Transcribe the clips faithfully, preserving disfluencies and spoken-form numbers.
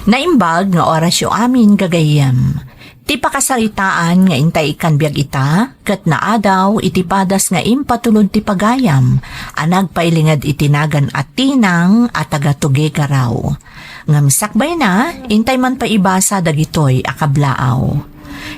Naimbag nga orasyo amin, gagayyem. Ti pakasaritaan nga intay ikkan biag ita, ket naadaw iti padas nga impatulod ti pagayam a nagpailinged iti nagan a Tinang a taga Tuguegarao. Ngem sakbayna, intay man pay ibasa dagitoy a kablaaw.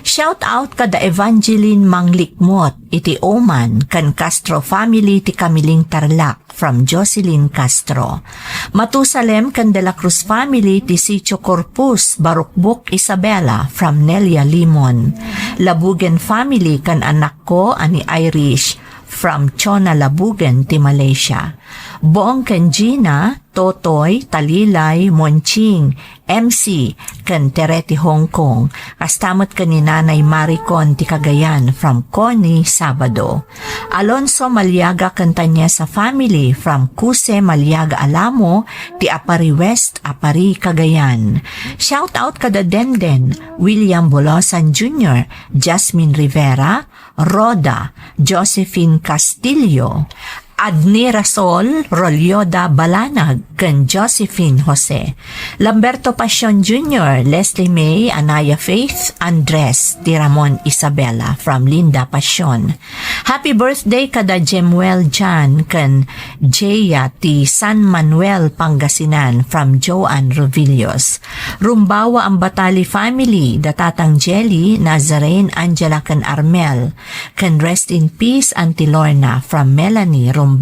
Shout out kada Evangeline Manglikmot iti Oman ken Castro family ti Kamiling Tarlac from Jocelyn Castro. Matusalem ken De La Cruz family ti Sitio Corpus, Barukbuk, Isabela from Nelia Limon. Labugen family ken anakko a ni Irish from Chona Labugen ti Malaysia. Bong ken Gina, Totoy, Talilay, Monching, M C, ken Tere ti Hong Kong. Kasta met ken ni Nanay Maricon ti Cagayan from Connie Sabado. Alonso Maliaga ken Tanyesa family from Kuse Maliaga Alamo ti Apari West, Apari, Cagayan. Shout out kada Denden, William Bolosan Junior, Jasmine Rivera, Rhoda, Josephine Castillo, Adnirasol Rolyoda Balanag, ken Josephine Jose. Lamberto Pasion Junior, Leslie May, Anaya Faith, Andres, Tiramon Isabela from Linda Pasion. Happy birthday kada Jemuel John ken Jaya ti San Manuel, Pangasinan from Joan Rovillos. Rumbawa Ambatali family, da Tatang Jelly, Nazarene, Angela ken Armel. Ken rest in peace, Auntie Lorna, from Melanie Rumbawa.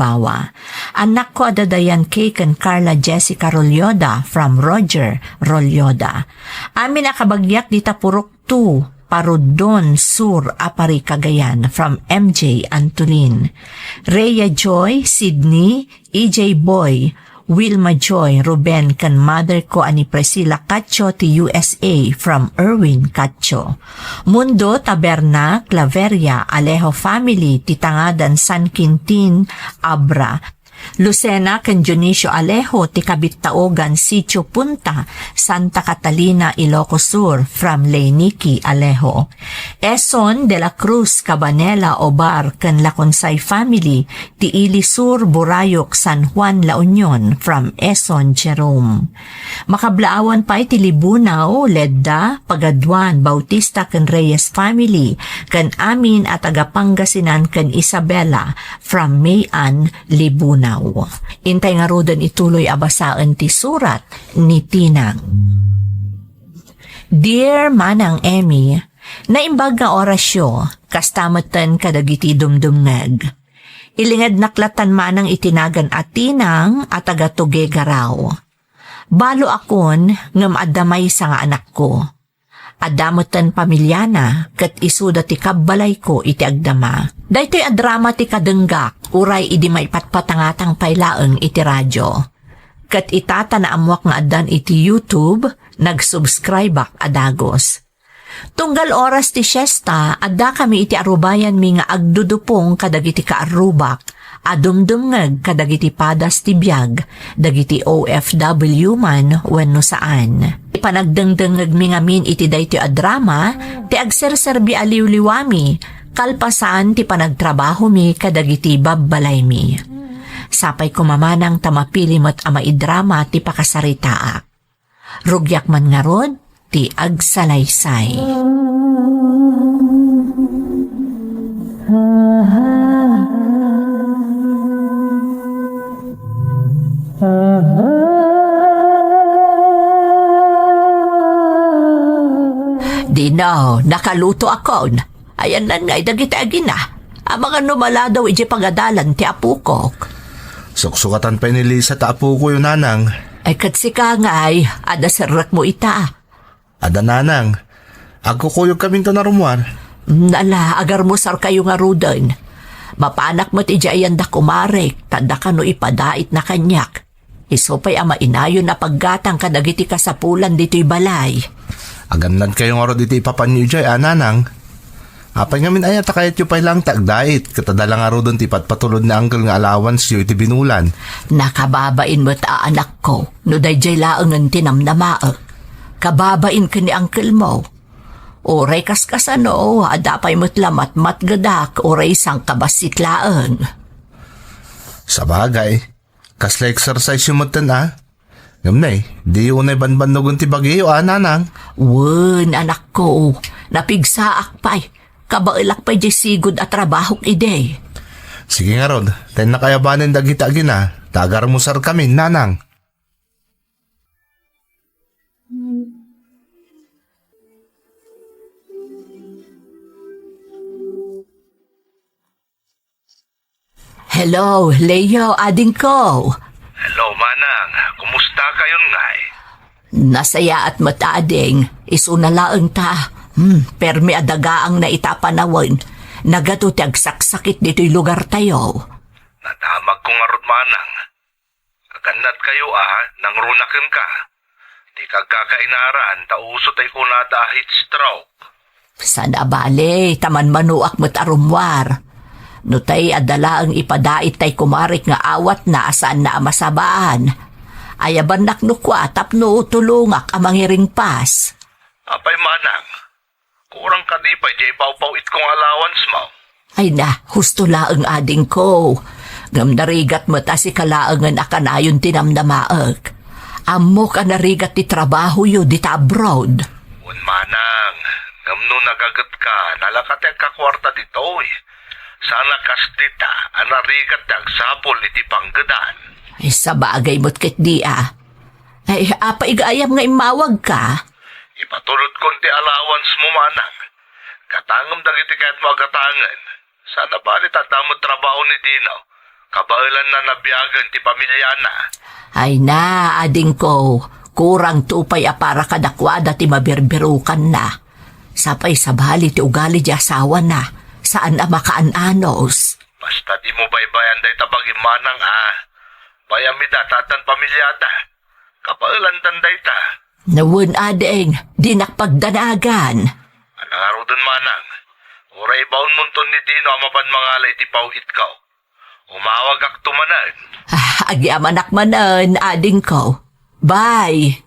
Anakko a da Diane K ken Carla Jessica Rolyoda, from Roger Rolyoda. Amin a kabagiak dita Purok two, Parudon Sur, Apari, Cagayan, from M J Antolin. Rhea Joy, Sydney, E J Boy, Wilma Joy, Ruben, ken mother ko a ni Priscilla Cacho ti U S A from Erwin Cacho. Mundo, Taberna, Claveria, Alejo family ti tangadan San Quintin, Abra. Lucena ken Dionisio Alejo ti kabittaogan Sitio Punta, Santa Catalina, Ilocos Sur from Lay Nicky Alejo. Eson, De La Cruz, Cabanela, Obar, ken Laconsay family ti Ili Sur, Burayok, San Juan, La Union from Eson Jerome. Makablaawan pay ti Libunaw, Ledda, Pagaduan, Bautista ken Reyes family, ken amin a taga Pangasinan ken Isabela from May Ann Libunaw. Intay ngaruden ituloy a basaen ti surat ni Tinang. Dear Manang Emmy, naimbag nga orasyo, kasta metten kadagiti dumdumngeg. Ilingednak lattan manang iti nagan a Tinang a taga Tuguegarao. Balo akon ngem adda maysa nga anakko. Adda metten pamiliana ket isuda ti kabbalayko iti agdama. Daytoy a drama ti kadenggak uray idi maipatpatangatang pay laeng iti radio. Ket ita ta naammoak nga addan iti YouTube, nagsubscribeak a dagus. Tunggal oras ti siesta, addakami iti arubayanmi nga agdudupong kadagiti kaarrubak a dumdumngeg kadagiti padas ti biag, dagiti O F W man wenno saan. Ti panagdengdengngegmi ngamin iti daytoy a drama ti agserserbi a liwliwami, kalpasan ti panagtrabahomi kadagiti babbalaymi. Sapay koma manang ta mapili met a maidrama ti pakasaritaak. Rugiak man ngarud ti agsalaysay. Dinaw, nakalutoakon. Ayanna ngay dagiti agina. Amangan no maladaw idiay pagadalan ti apokok. Suksukatan pay ni Lisa ta apokoyo, nanang. Ay, ket sika ngay, adda serrekmo ita. Adda, nanang. Agkukuyogkaminto a rummuar. Nala, agarmusarkayo ngaruden. Mapanak met idiay ayandak, umarek, ta adda kano ipadaitna kaniak. Isu pay a mainayon a paggatang kadagiti kasapulan ditoy balay. Agannadkayo ngarud iti ipapanyo idiay, a, nanang. Apay ngamin aya ta kayatyo pay laeng ti agdait, ket adda la ngaruden ti ipatpatulod ni Uncle nga allowanceyo iti binulan? Nakababain met a, anakko, no daydiay laengen ti namnamaek. Kababain ken ni uncle mo. Uray kaskasano, adda pay met la matmatgedak, uray sangkabassit laeng. Sabagay, kasla exercise-yo metten, a? Ngem nay, diyo unay banbannogen ti bagiyo, a, nanang? Wen, anakko, napigsaak pay. Kabaelak pay diay sigud a trabahok idi. Sige ngarud, ta innak ayabanen dagiti agina, ta agarmusarkami, nanang. Hello, Leo, adingko. Hello, Manang. Kumusta kayon ngay? Nasayaat met, ading. Isuna laeng ta, hmm, permi a dagaangna ita a panawen. Nagadu ti agsaksakit ditoy lugartayo. Nadamagko ngarud, Manang. Agannadkayo a nangruna kenka. Dika agkakainaran ta uso tay kunada a heat stroke. Saan a bale, ta manmanoak met a rummuar. No tay adda laeng ipadait tay kumarek nga awatna a saanna a masabaan, ayabannak no kua tapno tulongak a mangiringpas. Apay, Manang, kurang kadi pay diay ipawpaw-itko nga allowance mo? Ay na, husto laeng, adingko. Ngem narigat met a sika laengen a kanayon ti namnamaek. Ammok a narigat ti trabahoyo dita abroad. Wen, Manang, ngem no nagagetka, nalaka ti agkakuarta ditoy. Saan a kas dita a narigat ti agsapul iti panggedan. Ay, sabagay met ketdi a. Ay, apay gayam nga immawagka? Ipatulodkon ti allowance mo, Manang. Gatangem dagiti kayatmo a gatangen. Saan a bale ta adda met trabaho ni Dino. Kabaelanna a biagen ti pamiliana. Ay na, adingko, kurangto pay a para kadakuada ti mabirbirukanna. Sapay sabali ti ugali ti asawana, saan a makaan-anos. Basta dimo baybayan dayta bagim, Manang, a. Bayam ida ta addan pamiliada. Kabaelandan dayta. Wen, ading, dinak pagdanagan. Ania ngaruden, Manang? Uray ibaonmonto ni Dino a mapan mangala iti paw-itko. Umawagakto manen. Ah, agyamanak manen, adingko. Bye.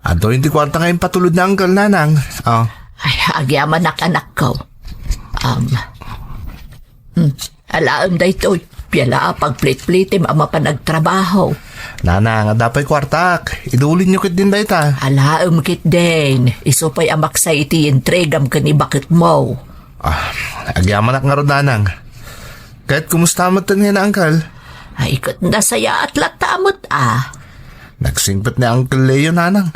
Adtoy ti kuarta nga impatulod ni Uncle, Nanang. Oh. Ay, agyamanak, anakko. Um, hmm, alaem daytoy. Piala a pagplitplitem a mapan agtrabaho. Nanang, adda pay kuartak. Idulinyo ketdin dayta. Alaem ketdin. Isu pay a maksay iti entregam ken ni baketmo. Ah, agyamanak ngarud, Nanang. Ket kumusta met ni Uncle? Ay, ket nasayaat latta met a. Nagsingpet ni Uncle Leo, Nanang.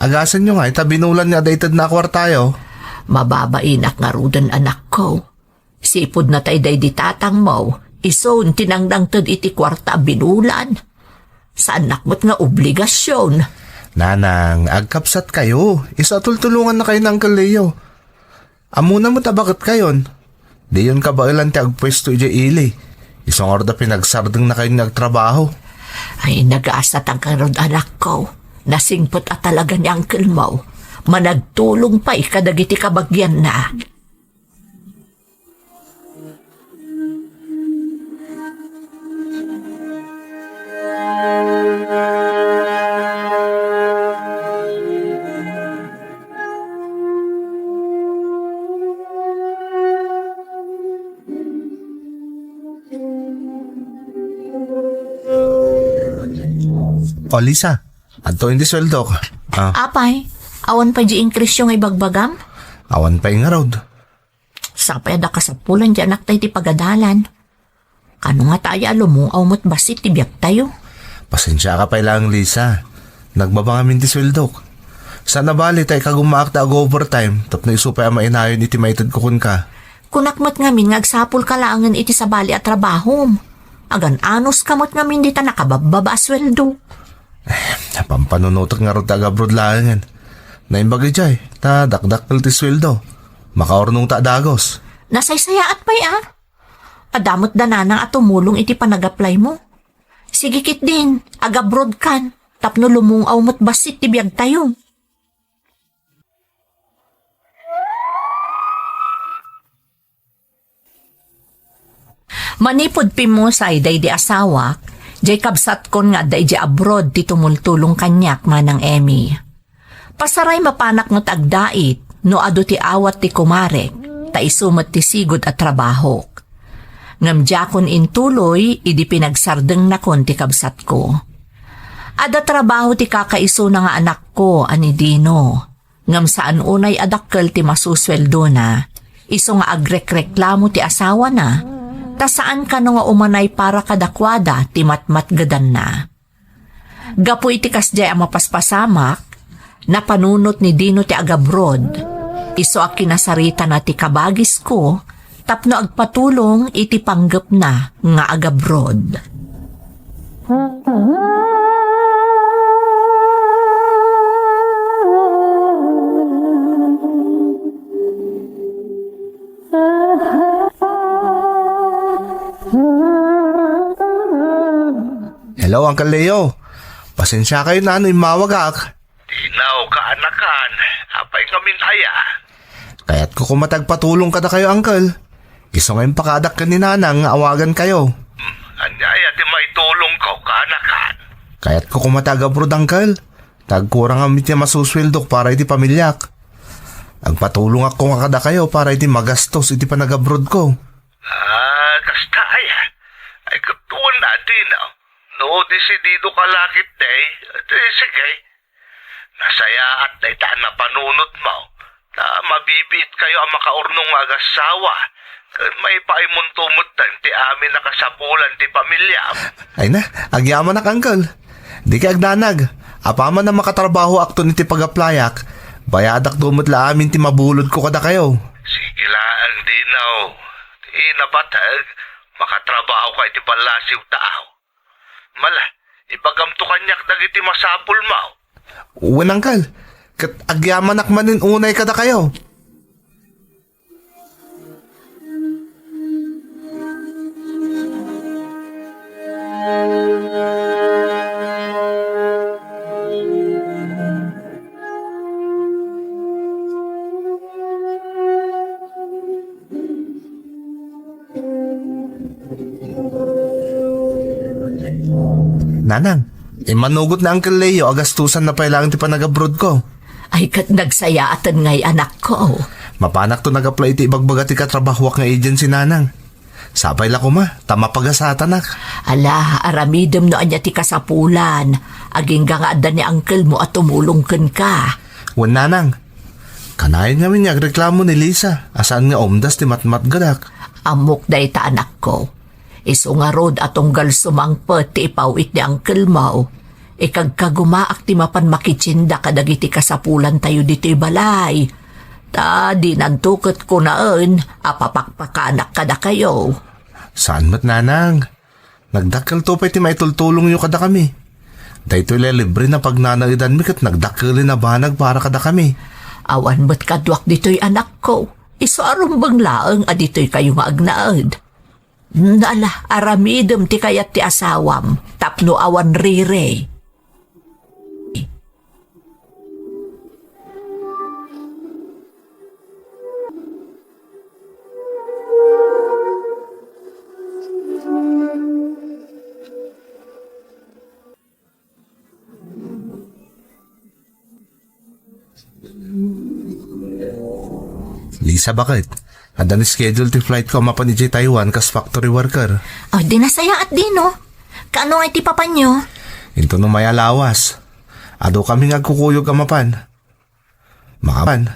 Agasanyo nga ita binulan nga daytedna a kuartayo. Mababainak ngaruden, anakko. Sipud natay daydi tatangmo, isun ti nangnangted iti kuarta a binulan. Saannak met nga obligasion. Nanang, agkabsatkayo. Isu a tultulongannakayo ni Uncle Leo. Ammona met a baketkayon. Diyon kabaelan ti agpuesto idiay ili. Isu ngarud a pinagsardengna kayon nga agtrabaho. Ay, nagasatak ngarud, anakko. Nasingpet a talaga ni uncle mo. Managtulong pay kadagiti kabagianna. O, Lisa, adto indi sueldok. Ah. Apay, awan pay di increase-yo nga ibagbagam? Awan pay ngarud. Sapay adda kasapulan ti anakta iti pagadalan. Kano ngata aya a lumungaw met bassit ti biagtayo? Pasensiaka pay laeng, Lisa. Nagbaba ngamin ti sueldok. Saan a bali ta ikagumaak ta ag-overtime tapno isu pay a mainayon iti maitedko kenka. Kunak met ngamin nga agsapulka laengen iti sabali a trabahom. Agan-anoska met ngamin dita nakababbaba a sueldo. Eh, pampanunotek ngarud ta ag-abroad laengen. Naimbag idiay, ta dakdakkel ti sueldo. Makaurnongta a dagos. Nasaysayaat pay a. Adda met da nanang a tumulong iti panag-apply mo. Sige ketdin, ag-abroad kan, tapno lumungaw met bassit ti biagtayo. Manipud pimmusay daydi asawak, jay kabsatkon nga adda idiay abroad ti tumultulong kaniak, Manang Emmy. Pasaray mapanak met agdait no adu ti awat ti kumarek, ta isu met ti sigud a trabahok. Ngem diakon intuloy idi pinagsardengnakon ti kabsatko. Adda trabaho ti kakaisuna nga anakko a ni Dino. Ngem saan unay a dakkel ti masusueldona. Isu nga agrekreklamo ti asawana, ta saan kano nga umanay para kadakuada ti matmatgedanna. Gapu iti kasdiay a mapaspasamak, napanunot ni Dino ti agabroad. Isu a kinasaritana ti kabagisko tapno agpatulong iti panggepna nga agabroad. Hello, Uncle Leo. Pasensiakayo no immawagak. Dinaw, kaanakan. Apay ngamin aya? Kayatko koma ti agpatulong kadakayo, Uncle. Isu nga impakadak ken ni Nanang nga awagankayo. Hmm, ania aya ti maitulongko, kaanakan? Kayatko koma ti agabroad, Uncle. Ta agkurang a met ti masusueldok para iti pamiliak. Agpatulongak koma kadakayo para iti magastos iti panagabroadko. Ah, kasta aya? Ay, ket wen a, Dino. No desididoka la ketdi, di sige. Nasayaat dayta a napanunotmo. Ta mabibiitkayo a makaurnong nga agassawa. Ket maipaaymonto metten ti amin a kasapulan ti pamiliam. Ay na, agyamanak, Uncle. Dika agdanag. Apaman a makatrabahoakton iti pag-applyak, bayadakto met la amin ti mabulodko kadakayo. Sige laeng, Dino. Ti napateg, makatrabahoka iti ballasiw taaw. Mala, ibagamto kaniak dagiti masapulmo. Wen, Uncle. Ket agyamanak manen unay kadakayo. Nanang, immanugot ni Uncle Leo a gastusanna pay laeng ti panagabroadko. Ay, ket nagsayaaten ngay, anakko. Mapanakto nag-apply iti ibagbaga ti katrabahoak nga agency, Nanang. Sapay la koma, ta mapagasatanak. Ala, aramidem no ania ti kasapulan. Agingga nga adda ni uncle mo a tumulong kenka. Wen, Nanang. Kanayon ngamin nga agreklamo ni Lisa a saan nga umdas ti matmatgedak. Ammok dayta, anakko. Isu ngarud a tunggal sumangpet ti ipaw-it ni uncle mo, ikagkagumaak ti mapan makitienda kadagiti kasapulantayo ditoy balay. Ta dinanto ket kunaen a papakpakanak kadakayo. Saan met, Nanang. Nagdakkelto pay ti maitultulongyo kadakami. Daytoy la libre a pagnanaedanmi ket nagdakkelen a banag para kadakami. Awan met kaduak ditoy, anakko. Isu a rumbeng laeng a ditoykayo nga agnaed. Nala, aramidem ti kayat ti asawam tapno awan riri. Lisa, baket? Adda ni schedule ti flight ko a mapan idiay Taiwan kas factory worker. Oh, di nasayaat, Dino. Kaano nga iti papanyo? Inton umay a lawas. Adu kami nga agkukuyog a mapan. Makapan.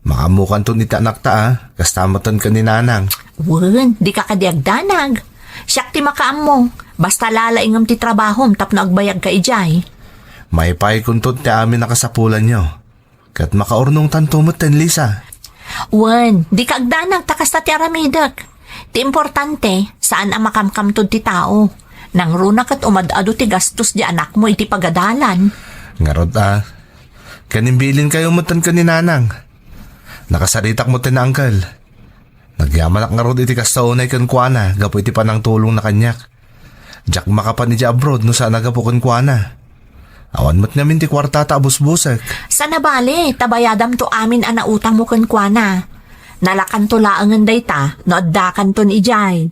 Makaammokanton iti anakta, a, kasta metten ken ni Nanang. Wen, dika kadi agdanag. Siak ti makaammo. Basta lalaingem ti trabahom tapno agbayagka idiay. Maipaaykonton ti amin a kasapulanyo. Ket makaurnongtanto metten, Lisa. Wen, dika agdanag ta kasta ti aramidek. Ti importante, saan a makamkamton ti tao. Nangruna ket umad-adu ti gastos di anakmo iti pagadalan. Ngarud, a. Ken imbilinkayo metten ken ni Nanang. Nakasaritak metten ni Uncle. Nagyamanak ngarud iti kasta unay kenkuana gapu iti panangtulongna kaniak. Diak makapan idiay abroad no saan a gapu kenkuana. Awan met ngamin ti kuartata a busbusek. Saan a bale, ta bayadamto amin a nautangmo kenkuana. Nalakanto laengen dayta no addakanton idiay.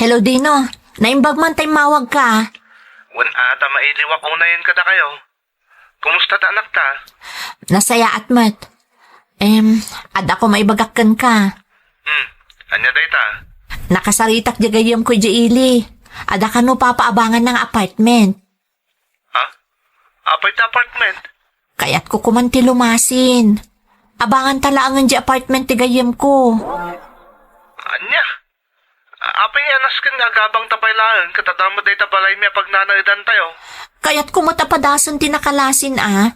Hello, Dino. Naimbag man ta immawagka. Wen a ta mailiwak unayen kadakayo. Kumusta ti anakta? Nasayaat met. Em, adda ko maibagak kenka. Hmm, ania dayta? Nakasaritak diay gayyemko idiay ili. Adda kano papaabanganna nga apartment. Ha? Apay ti apartment? Kayatko koman ti lumasin. Abanganta laengen diay apartment ti gayyemko. Ania? A-, apay nga nasken nga agabangta pay laeng ket adda met dayta balaymi a pagnanaedantayo? Kayatko met a padasen ti nakalasin a.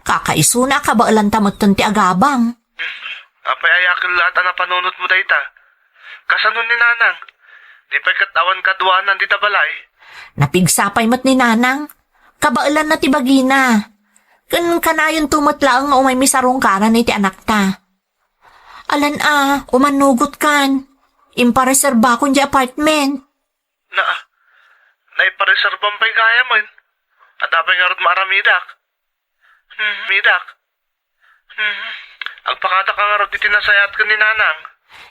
Kakaisuna a kabaelanta metten ti agabang. Apay aya ket laat a napanunotmo dayta? Kasano ni Nanang? Di pay ket awan kaduanan dita balay? Napigsa pay met ni Nanang. Kabaelanna ti bagina. Ken kanayonto met laeng nga umaymi sarungkaran iti anakta. Alan a, umannugotkan. Impareserbakon diay apartment. Na, naipareserbam pay gayamen. Adda pay ngarud maaramidak? Hmm, midak. Hmm. Agpakadak ngarud iti nasayaat ken ni Nanang.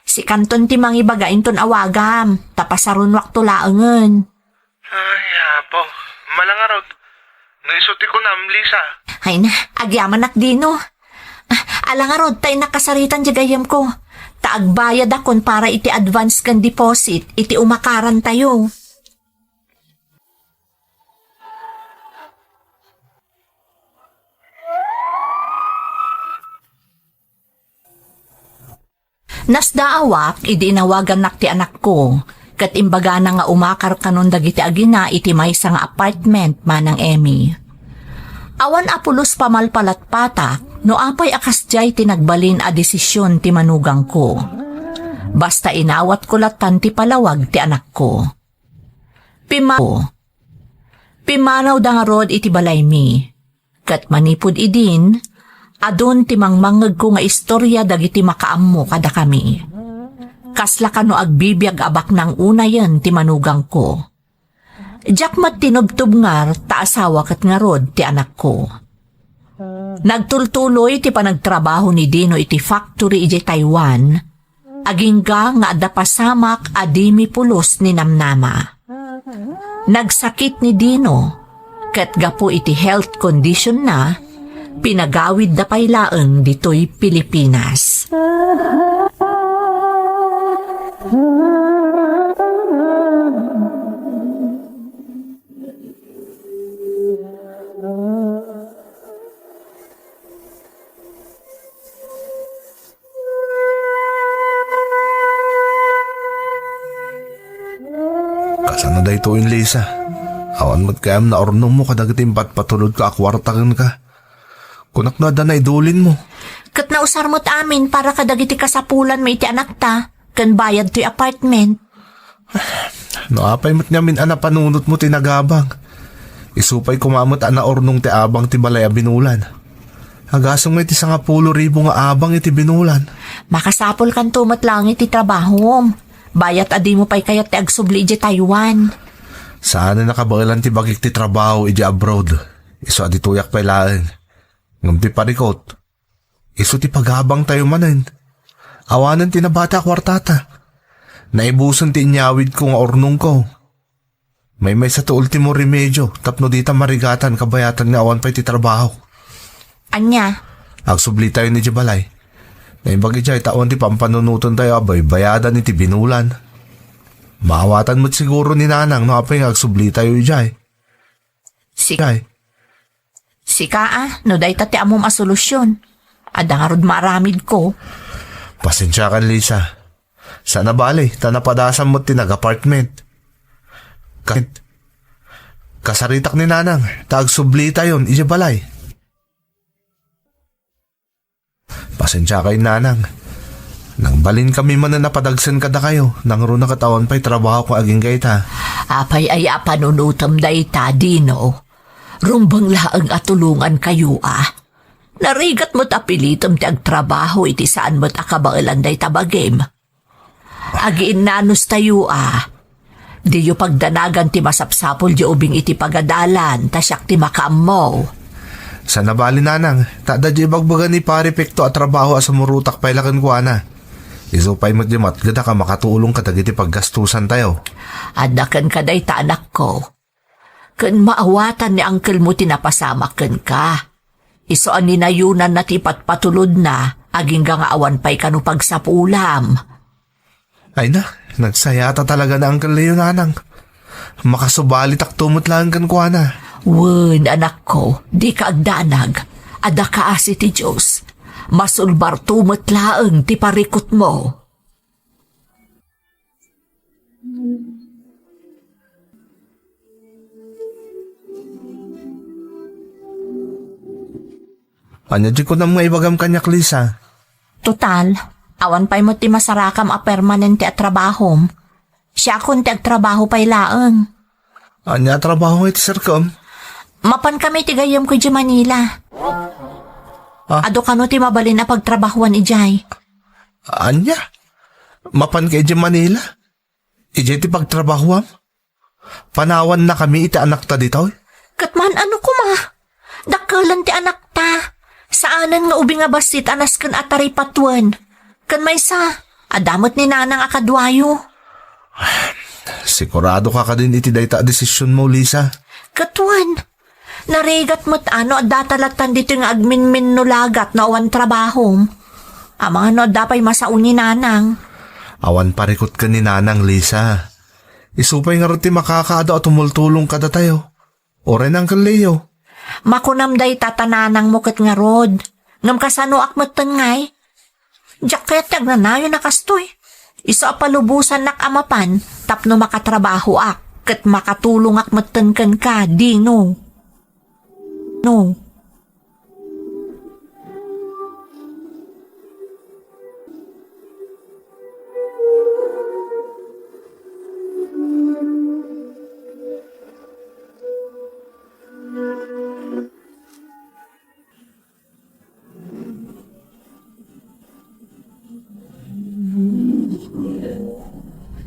Sikanton ti mangibaga inton awagam, ta pasarunuakto laengen. Ay, apo. Mala ngarud. No isu ti kunam, Lisa. Ay na, agyamanak Dino. Ah, ala ngarud, ta innak kasaritan diay gayyemko. Ta agbayadakon para iti advance ken deposit iti umakarantayo. Nasdaawak idi inawagannak ti anakko, ket imbagana nga umakar kanon dagiti agina iti maysa nga apartment, Manang Emmy. Awan a pulos pamalpalatpatak no apay a kasdiay ti nagbalin a desisyon ti manugangko. Basta inawatko lattan ti palawag ti anakko. Pima-, Pimmanawda ngarud iti balaymi. Ket manipud idin, adun ti mangmangngegko nga istorya dagiti makaammo kadakami. Kasla kano agbibiag a baknang unayen ti manugangko. Diak met tinubtubngar ta asawa ket ngarud ti anakko. Nagtultuloy ti panagtrabaho ni Dino iti factory idiay Taiwan, agingga nga adda pasamak a dimi pulos ni namnama. Nagsakit ni Dino, ket gapu iti health condition na, pinagawidda pay laeng ditoy Pilipinas. Kasano daytoyen, Lisa? Awan met gayam naurnongmo kadagiti impatpatulodko a kuarta kenka. Kunak no adda naidulinmo. Ket nausar met amin para kadagiti kasapulanmi iti anakta, ken bayad toy apartment. No apay met ngamin a napanunotmo ti nagabang, isu pay koma met a naurnong ti abang ti balay a binulan. Agasem nga iti sangapulo ribu nga abang iti binulan. Makasapulkanto met laeng iti trabahom. Bayat a dimo pay kayat ti agsubli idiay Taiwan. Saan a nakabaelan ti bagik ti trabaho idiay abroad. Isu a ditoyak pay laeng. Ngem ti parikut, isu ti pagabangtayo manen. Awanen ti nabati a kuartata. Naibusen ti inyawidko nga urnongko. Maymaysa ti ultimo remedio tapno dita marigatan kabayatan nga awan pay ti trabaho. Ania? Agsublitayo idiay balay. Naimbag idiay ta awan ti pampanunotentayo a baybayadan iti binulan. Maawatan met siguro ni Nanang no apay nga agsublitayo idiay. Si-, Idiay. Sika a, no dayta ti ammom a solusyon. Adda ngarud maaramidko. Pasensiakan, Lisa. Saan a bale, ta napadasan met ti nag-apartment. Ka-, kasaritak ni Nanang, ta agsublitayon idiay balay. Pasensiakay, Nanang. Nangbalin kami manen a padagsen kadakayo, nangruna ket awan pay trabahok nga agingga ita. Apay aya a panunotem dayta, Dino? Rumbeng laeng a tulongankayo a. Narigat met a pilitem ti agtrabaho iti saan met a kabaelan dayta bagim. Agiinnanustayo a. Diyo pagdanagan ti masapsapul diay ubing iti pagadalan, ta siak ti makaammo. Saan a bale, Nanang, ta adda diay ibagbaga ni Pare Pekto a trabaho a sumurotak pay la kenkuana. Isu pay met di matgedak a makatulong kadagiti paggastusantayo. Adda kenka dayta, anakko. Ken maawatan ni angkelmo ti napasamak kenka. Isu a ninayonanna ti ipatpatulodna, agingga nga awan pay kano pagsapulam. Ay na, nagsayata talaga ni Uncle Leo, nanang. Makasubalitakto met laeng kenkuana. Wen, anakko, dika agdanag. Adda kaasi ti Dios. Masulbarto met laeng ti parikutmo. Ania ti kunam nga ibagam kaniak, Lisa? Total, awan pay met ti masarakam a permanente a trabahom. Siakon ti agtrabaho pay laeng. Ania a trabaho nga iti sirkem? Mapan kami iti gayyemko idiay Manila. Ah? Adu kano ti mabalin a pagtrabahoan idiay. Ania? Mapan ka idiay Manila? Idiay ti pagtrabahoam? Panawannakami iti anakta ditoy? Ket man-ano koma? Dakkelan ti anakta. Saanen nga ubing a bassit a nasken a taripatuen. Ken maysa, adda met ni nanang a kaduayo. Sigurado ka kadin iti dayta a desisionmo, Lisa? Ket wen, narigat met a no adda ta lattan ditoy nga agminminno lagat no awan trabahom. Amangan no adda pay masao ni nanang. Awan parikut ken ni nanang, Lisa. Isu pay ngarud ti makakaadu a tumultulong kadatayo. Uray ni Uncle Leo. Makunam dayta ta nanangmo ket ngarud. Ngem kasanoak metten ngay? Diak kayat ti agnanayon a kastoy. Isu a palubosannak a mapan tapno makatrabahoak ket makatulongak metten kenka, Dino. No.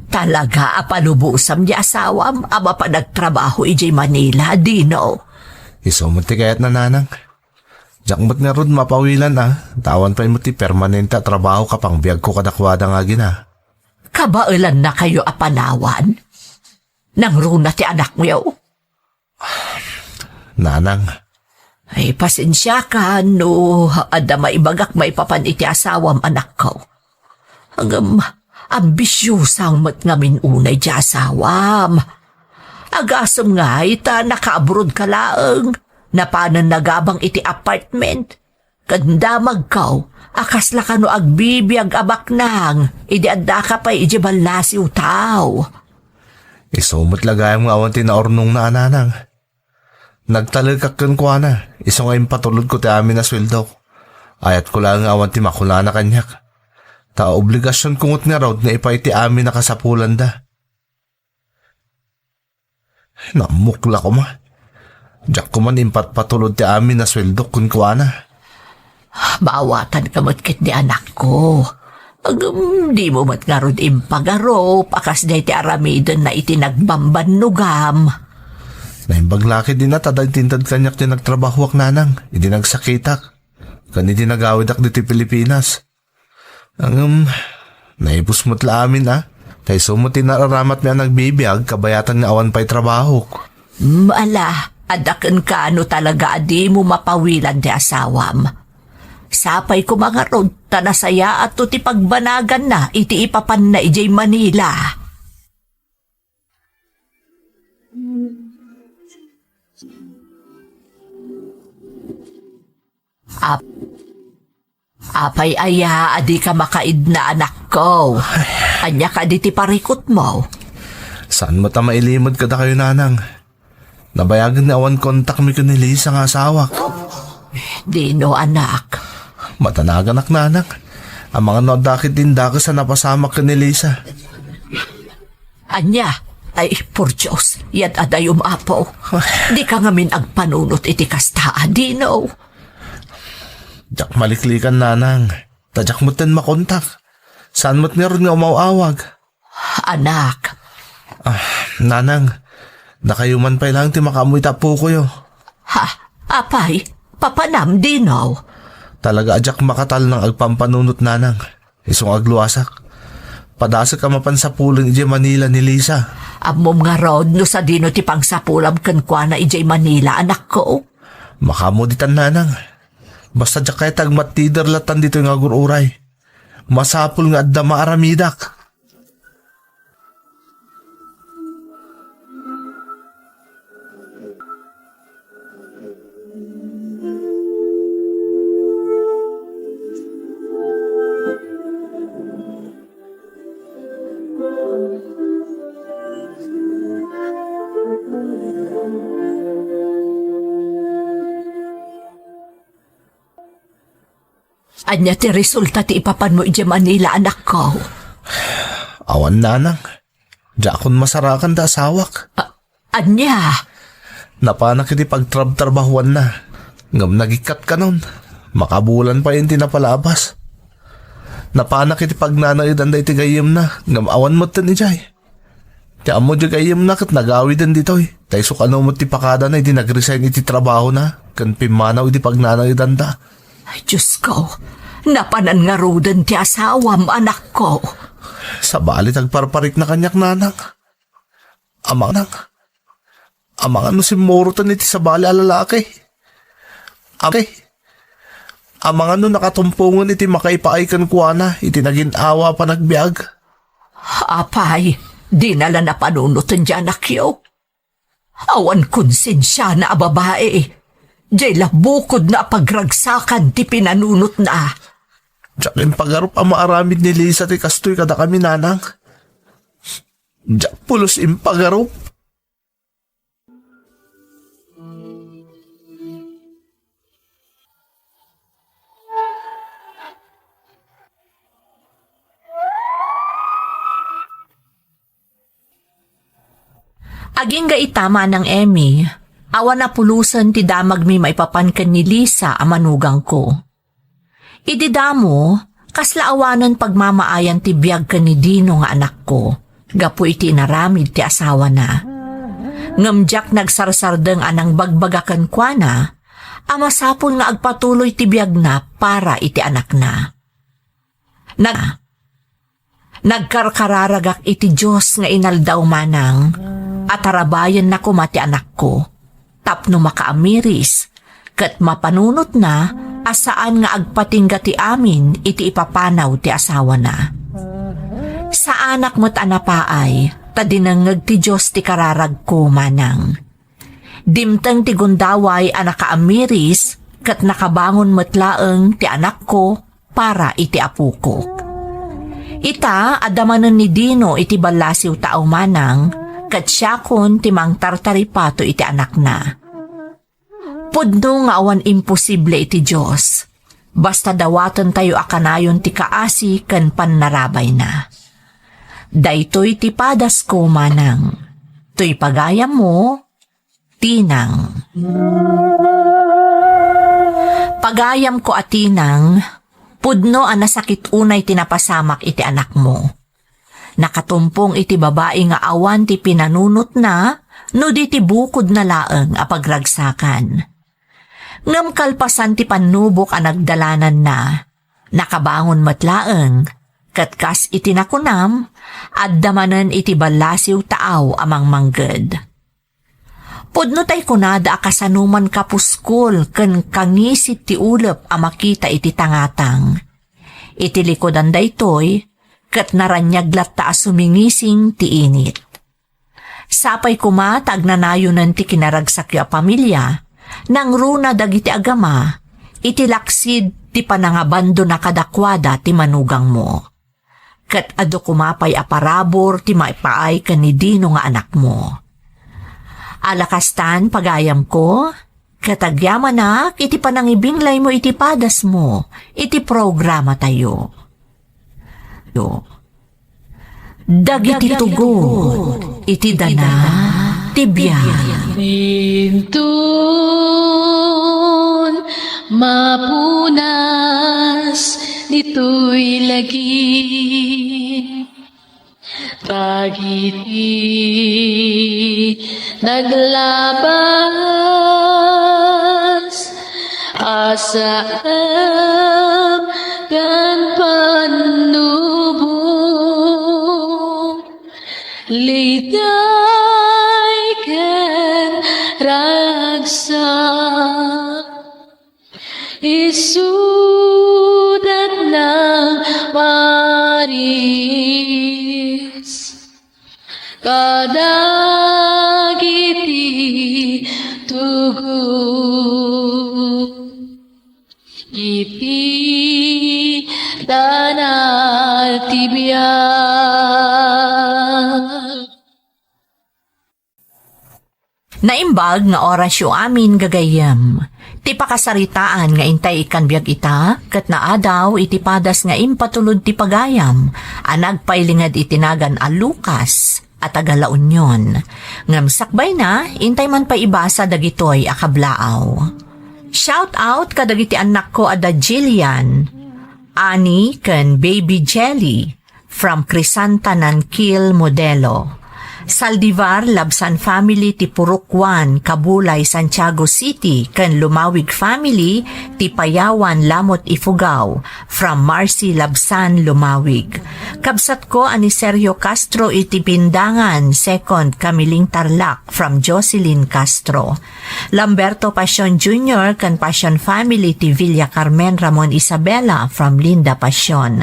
Talaga a palubosam ti asawam a mapan agtrabaho idiay Manila, Dino. Isu met ti kayatna, nanang. Diak met ngarud mapawilan a, ta awan pay met ti permanente a trabaho a pangbiagko kadakuada nga agina. Kabaelannakayo a panawan? Nangruna ti anakyo? Nanang. Ay, pasensiakan no adda maibagak maipapan iti asawam, anakko. Ngem, ambisiosam met ngamin unay ti asawam. Agasem ngay ta nakaabroad ka laeng. Napanen nagabang iti apartment. Ket damagko a kasla kano agbibiag a baknang idi addaka pay idiay ballasiw, tao. Isu met la gayam nga awan ti naurnongna a nanang. Nagtalekak kenkuana, isu nga impatulodko ti amin a sueldok. Ayatko laeng nga awan ti makunana kaniak. Ta obligasionko met ngarud nga ipaay ti amin a kasapulanda. Nammukla koma. Diak koma impatpatulod ti amin a sueldok kenkuana. Maawatanka met ketdi, anakko. Ngem, dimo met ngarud impagarup a kasdiay ti aramidenna iti nagbambannogam. Naimbag la ketdi ta naitintad kaniak ti nagtrabahoak, nanang, idi nagsakitak, ken idi nagawidak ditoy Pilipinas. Ngem, naibus met la amin a, ta isu met ti nararamatmi a nagbibiag kabayatan nga awan pay trabahok. Mm, ala, adda kenka no talaga a dimo mapawilan ti asawam. Sapay koma ngarud, ta nasayaatto ti pagbanaganna iti ipapanna idiay Manila. Ap-, apay aya a dika makaidna, anakko? Ania kadi ti parikutmo? Saan met a mailimed kadakayo, nanang. Nabayagen nga awan kontakmi ken ni Lisa nga asawak. Dino, anak? Madanaganak, nanang. Amangan no adda ketdin dakes a napasamak ken ni Lisa. Ania? Ay, por Dios, yad-adayom, Apo. Dika ngamin agpanunot iti kasta, Dino. Diak maliklikan, nanang. Ta diak metten makontak. Saan met ngarud nga umaw-awag? Anak. Ah, nanang, dakayo man pay laeng ti makaammo iti appokoyo. Ha? Apay? Papanam, Dino? Talaga a diak makatalna nga agpampanunot, nanang. Isu nga agluasak, padasek a mapan sapulen idiay Manila ni Lisa. Ammom ngarud no sadino ti pangsapulam kenkuana idiay Manila, anakko? Makaammo ditan, nanang. Basta diak kayat a agmattider latan ditoy nga agur-uray. Masapul nga adda maaramidak. Ania ti resulta ti ipapanmo idiay Manila, anakko? Awan, nanang. Diakon masarakan da asawak. A-, ania? Napanak iti pagtrabtrabahuanna. Ngem nagikkat kanon. Makabulan pay ti napalabas. Napanak iti pagnanaedan da iti gayyemna. Ngem awan metten idiay. Ti ammo diay gayyemna ket nagawiden ditoy. Ta isu kano met ti pakadana idi nag-resign iti trabahona ken pimmanaw iti pagnanaedanda. Ay, Diosko, napanan ngaruden ti asawam, anakko. Sabali ti agparparikna kaniak, nanang. Amangan, amangan no simmuroten iti sabali a lalaki. Ake, amangan no nakatumpongen iti makaipaay kenkuana iti nagin-awa a panagbiag. Apay, dina la napanunoten ti anakyo. Awan konsensiana a babai. Diay la bukodna a pagragsakan ti pinanunotna. Diak impagarup a maaramid ni Lisa ti kastoy kadakami, nanang. Diak pulos impagarup. Agingga ita, Manang Emmy, awan a pulosen ti damagmi maipapan ken ni Lisa a manugangko. Idi damo, kasla awanen pagmamaayan ti biag ken ni Dino nga anakko, gapu iti inaramid ti asawana. Ngem diak nagsarsardeng a nangbagbaga kenkuana a masapul nga agpatuloy ti biagna para iti anakna. Nag-, Nagkarkararagak iti Dios nga inaldaw, Manang, a tarabayenna koma ti anakko tapno makaamiris ket mapanunotna a saan nga agpatingga ti amin iti ipapanaw ti asawana. Saanak met a napaay ta dinengngeg ti Dios ti kararagko, Manang. Dimteng ti gundaway a nakaamiris ket nakabangon met laeng ti anakko para iti apokok. Ita, adda manen ni Dino iti ballasiw tao, Manang, ket siakon ti mangtartaripato iti anakna. Pudno nga awan imposible iti Dios, basta dawatentayo a kanayon ti kaasi ken pannarabayna. Daytoy ti padasko, Manang. Toy pagayammo, Tinang. Pagayamko a Tinang, pudno a nasakit unay ti napasamak iti anakmo. Nakatumpong iti babai nga awan ti pinanunotna no di ti bukodna laeng a pagragsakan. Ngem kalpasan ti pannubok a nagdalananna, nakabangon met laeng, ket kas iti nakunam, adda manen iti ballasiw taaw a mangmangged. Pudno tay kunada a kasano man kapuskol ken kangisit ti ulep a makita iti tangatang. Iti likudan daytoy, ket naraniag latta a sumingising ti init. Sapay koma ta agnanayonen ti kinaragsakyo a pamilia, nangruna dagiti agama iti laksid ti panangabandona kadakuada ti manugangmo. Ket adu koma pay a parabur ti maipaay ken ni Dino nga anakmo. Ala kastan, pagayamko, ket agyamanak iti panangibinglaymo iti padasmo iti programatayo. Dagiti tugot iti dana ti biag. Inton mapunas ditoy lagi, dagiti naglabas, asam ken pannu Tana ti biag. Naimbag nga orasyo amin, gagayyem. Ti pakasaritaan nga intay ikkan biag ita, ket naadaw iti padas nga impatulod ti pagayam a nagpailinged iti nagan a Lucas a taga La Union. Ngem sakbayna, intay man pay ibasa dagitoy a kablaaw. Shout out kadagiti annakko a da Jillian, Annie, ken Baby Jelly, from Crisanta Nanquil Modelo. Saldivar Labsan family ti Purok one, Kabulay, Santiago City, ken Lumawig family ti Payawan, Lamot, Ifugao, from Marcy Labsan, Lumawig. Kabsatko a ni Sergio Castro iti Pindangan, second, Camiling, Tarlac, from Jocelyn Castro. Lamberto Pasion Junior ken Pasion family ti Villa Carmen, Ramon, Isabela, from Linda Pasion.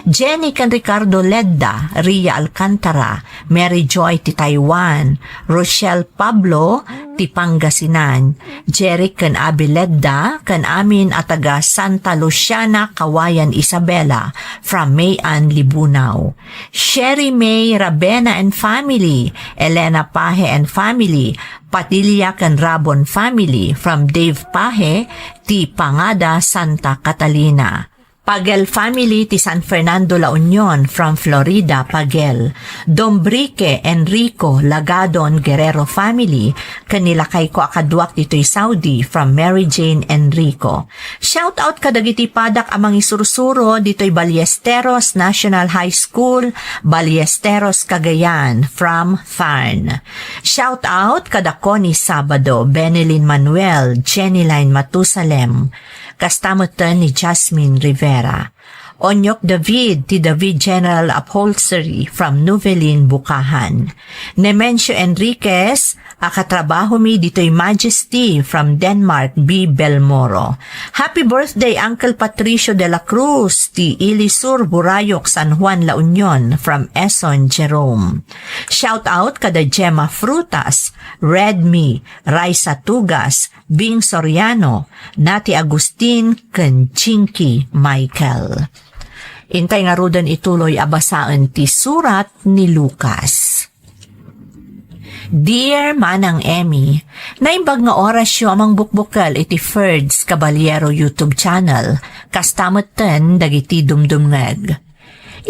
Jenny ken Ricardo Ledda, Ria Alcantara, Mary Joy ti Taiwan, Rochelle Pablo ti Pangasinan, Jeric ken Abby Ledda, ken amin a taga Santa Luciana, Cauayan, Isabela, from May Ann Libunao. Sherry May Rabena and family, Elena Pahe and family, Padilla ken Rabon family, from Dave Pahe ti Pangada, Santa Catalina. Pagel family ti San Fernando, La Union, from Florida, Pagel. Dombrique Enrico Lagadon Guerrero family, ken ni lakayko a kaduak ditoy Saudi, from Mary Jane Enrico. Shout out kadagiti padak a mangisursuro ditoy Ballesteros National High School, Ballesteros, Cagayan, from Tharn. Shout out kada Connie Sabado, Benelin Manuel, Jenny Line Matusalem, kasta metten ni Jasmine Rivera. Onyok David ti David General Upholstery from Novelin, Bukahan. Nemencio Enriquez, a katrabahomi ditoy Majesty from Denmark, B. Belmoro. Happy birthday, Uncle Patricio de la Cruz, ti Ilisur, Burayok, San Juan, La Union, from Eson Jerome. Shout out kada Gemma Frutas, Redmi, Raisa Tugas, Bing Soriano, Nati Agustin, ken Jinky Michael. Intay ngaruden ituloy a basaen ti surat ni Lucas. Dear Manang Emmy, naimbag nga orasyo a mangbukbukel iti Ferds Caballero YouTube channel, kasta metten dagiti dumdumngeg.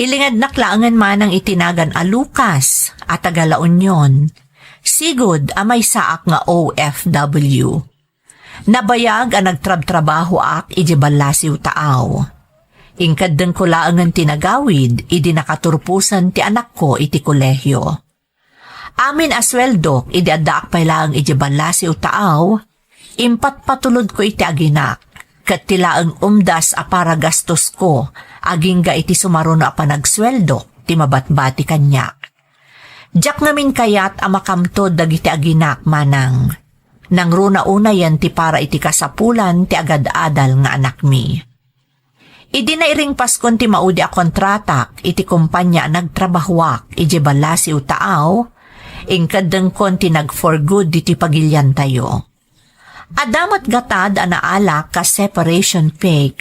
Ilingednak laengen manang iti nagan a Lucas, a taga La Union. Sigud a maysaak nga O F W. Nabayag a nagtrabtrabahoak iti ballasiw taaw. Inkeddengko laengen ti nagawid idi nakaturposen ti anakko iti kolehio. Amin a sueldok idi addaak pay laeng iti ballasiw taaw, impatpatulodko iti aginak, ket ti laeng umdas a para gastosko agingga iti sumaruno a panagsueldok ti mabatbati kaniak. Diak ngamin kayat a makamto dagiti aginak, manang. Nangruna unayen ti para iti kasapulan ti agad-adal nga anakmi. Idi nairingpaskon ti maudi a kontratak iti kompania a nagtrabahoak idiay ballasiw taaw, inkeddengkon ti nag-for good ditoy pagiliantayo. Adda met gatad a naalak kas separation pay,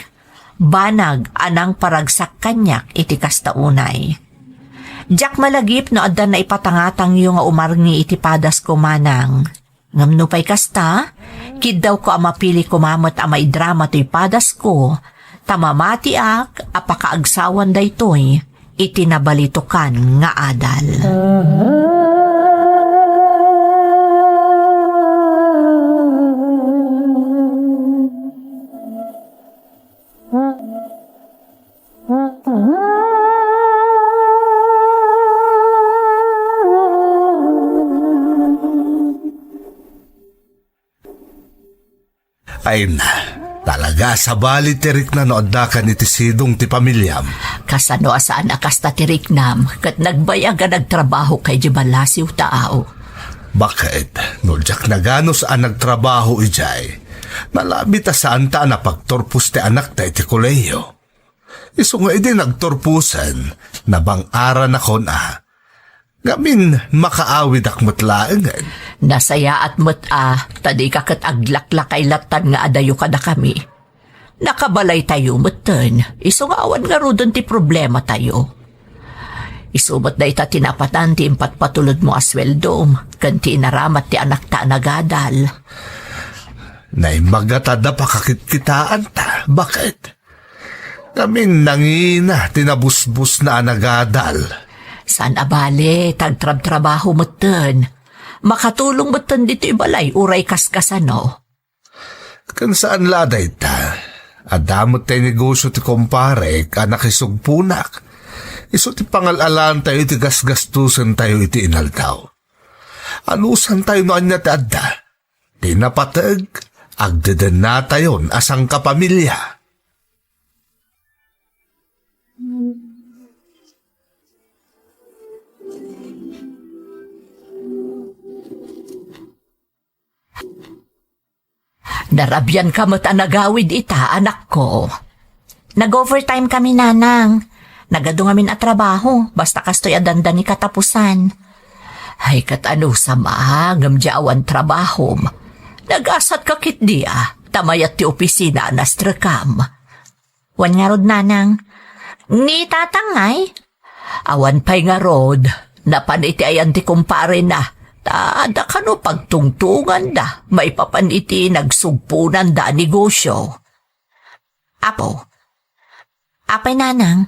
banag a nangparagsak kaniak iti kasta unay. Diak malagip no adda naipatangatangyo nga umarngi iti padasko, manang. Ngem nupay kasta, kiddawko a mapili koma met a maidrama toy padasko, ta mamatiak a pakaagsawan daytoy iti nabalitokan nga adal. Ay na, talaga a sabali ti rikna no addakan iti sidong ti pamiliam. Kasano a saan a kasta ti riknam, ket nagbayag a nagtrabahoka idiay ballasiw taaw? Baket, no diak naganus a nagtrabaho idiay, nalabit a saanta a napagturpos ti anakta iti kolehiyo. Isu nga idi nagturposen, nabang-aranakon a. Ngamin, makaawidak met laengen. Nasayaat met a, ta dika ket aglaklakay lattan nga adayo kadakami. Nakabalaytayo metten, isu nga awan ngaruden ti problematayo. Isu met dayta ti napanan ti impatpatulodmo a sueldom ken ti inaramat ti anakta a nagadal. Naimbag ngata adda pakakitkitaan ta. Baket? Ngamin nangina ti nabusbosna a nagadal. Saan a bale, ta agtrabtrabaho metten. Makatulong metten ditoy balay uray kaskasano. Ken saan la a dayta, adda met ti negosio ti kumparek a nakisugponak. Isu ti pangal-alaantayo iti gasgastusentayo iti inaldaw. Anusantayo no ania ti adda. Ti napateg, agdedennatayon a sangkapamilia. Narabianka met a nagawid ita, anakko. Nag-overtime kami, nanang. Nagadu ngamin a trabaho, basta kastoy a dandani katapusan. Ay, ket anusam a, ngem di awan trabahom. Nagasatka ketdi a, ta mayat ti opisina a nastrekam. Wen ngarud, nanang. Ni tatang ngay? Awan pay ngarud. Napan iti ayan ti kumparena. Ta adda kano pagtungtunganda maipapan iti nagsugponanda a negosio. Apo. Apay, nanang?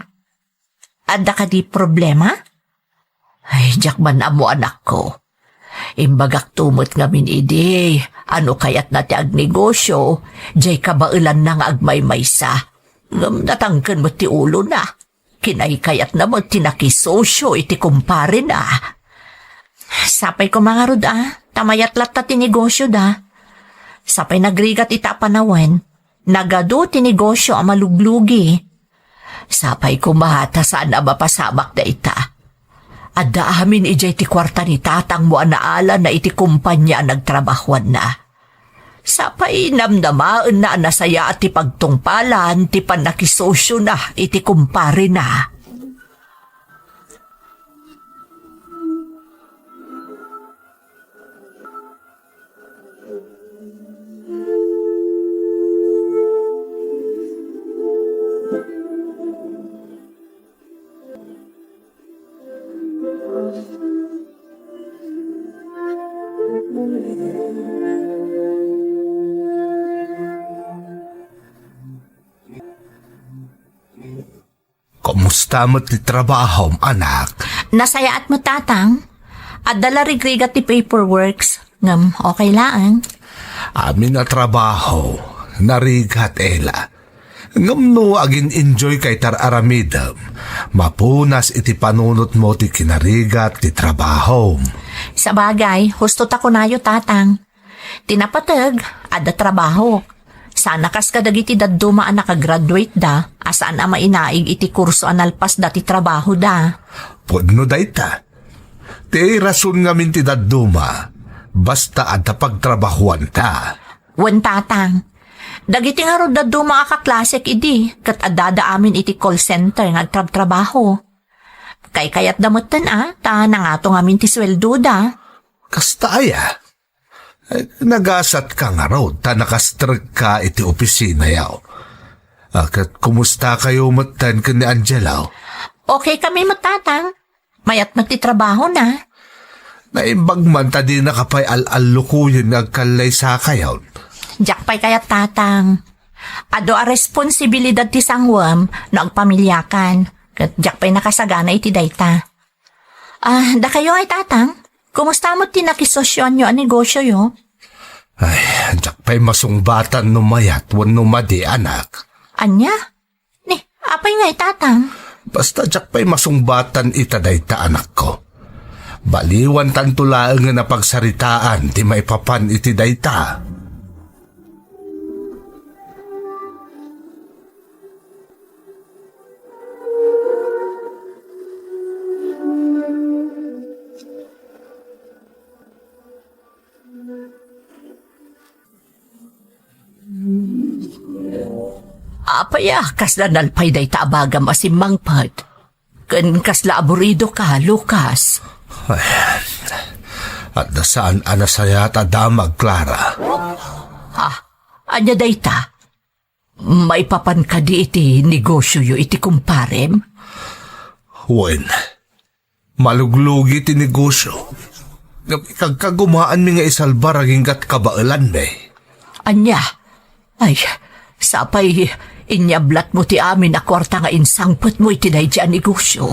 Adda kadi problema? Ay, diak man ammo, anakko. Imbagakto met ngamin idi, a no kayatna ti agnegosio, diay kabaelanna nga agmaymaysa. Ngem natangken met ti ulona. Kinaykayatna met ti nakisosio iti kumparena. Sapay koma ngarud a, ta mayat latta ti negosioda. Sapay nagrigat ita a panawen, nagadu ti negosio a maluglugi. Sapay koma ta saan a mapasamak dayta. Adda amin idiay ti kuarta ni tatangmo a naalana iti kompania a nagtrabahoanna. Sapay namnamaenna a nasayaat ti pagtungpalan ti pannakisosiona iti kumparena. Kumusta met ti trabahom, anak? Nasayaat met, tatang. Adda la rigrigat ti paperworks, ngem okay laeng. Amin a trabaho, narigat, Ella. Ngem no agin-enjoyka iti ar-aramidem, mapunas iti panunotmo ti kinarigat ti trabahom. Sabagay, husto ta kunayo, tatang. Ti napateg, adda trabaho. Sana kas kadagiti dadduma a nakagraduate da, a saan a mainaig iti kurso a nalpas da ti trabaho da. Pudno dayta. Ti rason ngamin ti dadduma, basta adda pagtrabahuanta. Wen, tatang. Dagiti ngarud dadduma a kaklasek idi, ket addada amin iti call center nga agtrabtrabaho. Kaykayatda metten a, ta nangato ngamin ti sueldo da. Kasta aya? Ay, nagasatka ngarud ta nakastrekka iti opisina yaw. A, ket kumusta kayo metten ken ni Angelo? Okay kami met, tatang. Mayat met ti trabahona. Naimbag man ta dinaka pay al-allukoyen nga agkallaysakayon. Diak pay kayat, tatang. Adu a responsibilidad ti sanguem no agpamiliakan. Ket diak pay nakasagana iti dayta. Ah, dakayo ay, tatang? Kumusta met ti nakisosioanyo a negosioyo? Ay, diak pay masungbatan no mayat wenno madi, anak. Ania? Ni, apay ngay, tatang? Basta diak pay masungbatan ita dayta, anakko. Baliwantanto laengen a pagsaritaan ti maipapan iti dayta. Apay a kasla nalpay dayta a bagam a simmangpet? Ken kasla aburido ka, Lucas? Ay, adda saan a nasayaat a damag, Clara. Ha? Ania dayta? Maipapan kadi iti negosioyo iti kumparem? Wen, maluglugi ti negosio. Ngem ikagkagumaanmi nga isalbar aginggat kabaelanmi. Ania? Ay, sapay, inyablatmo ti amin a kuarta nga insangpetmo iti daydi a negosio.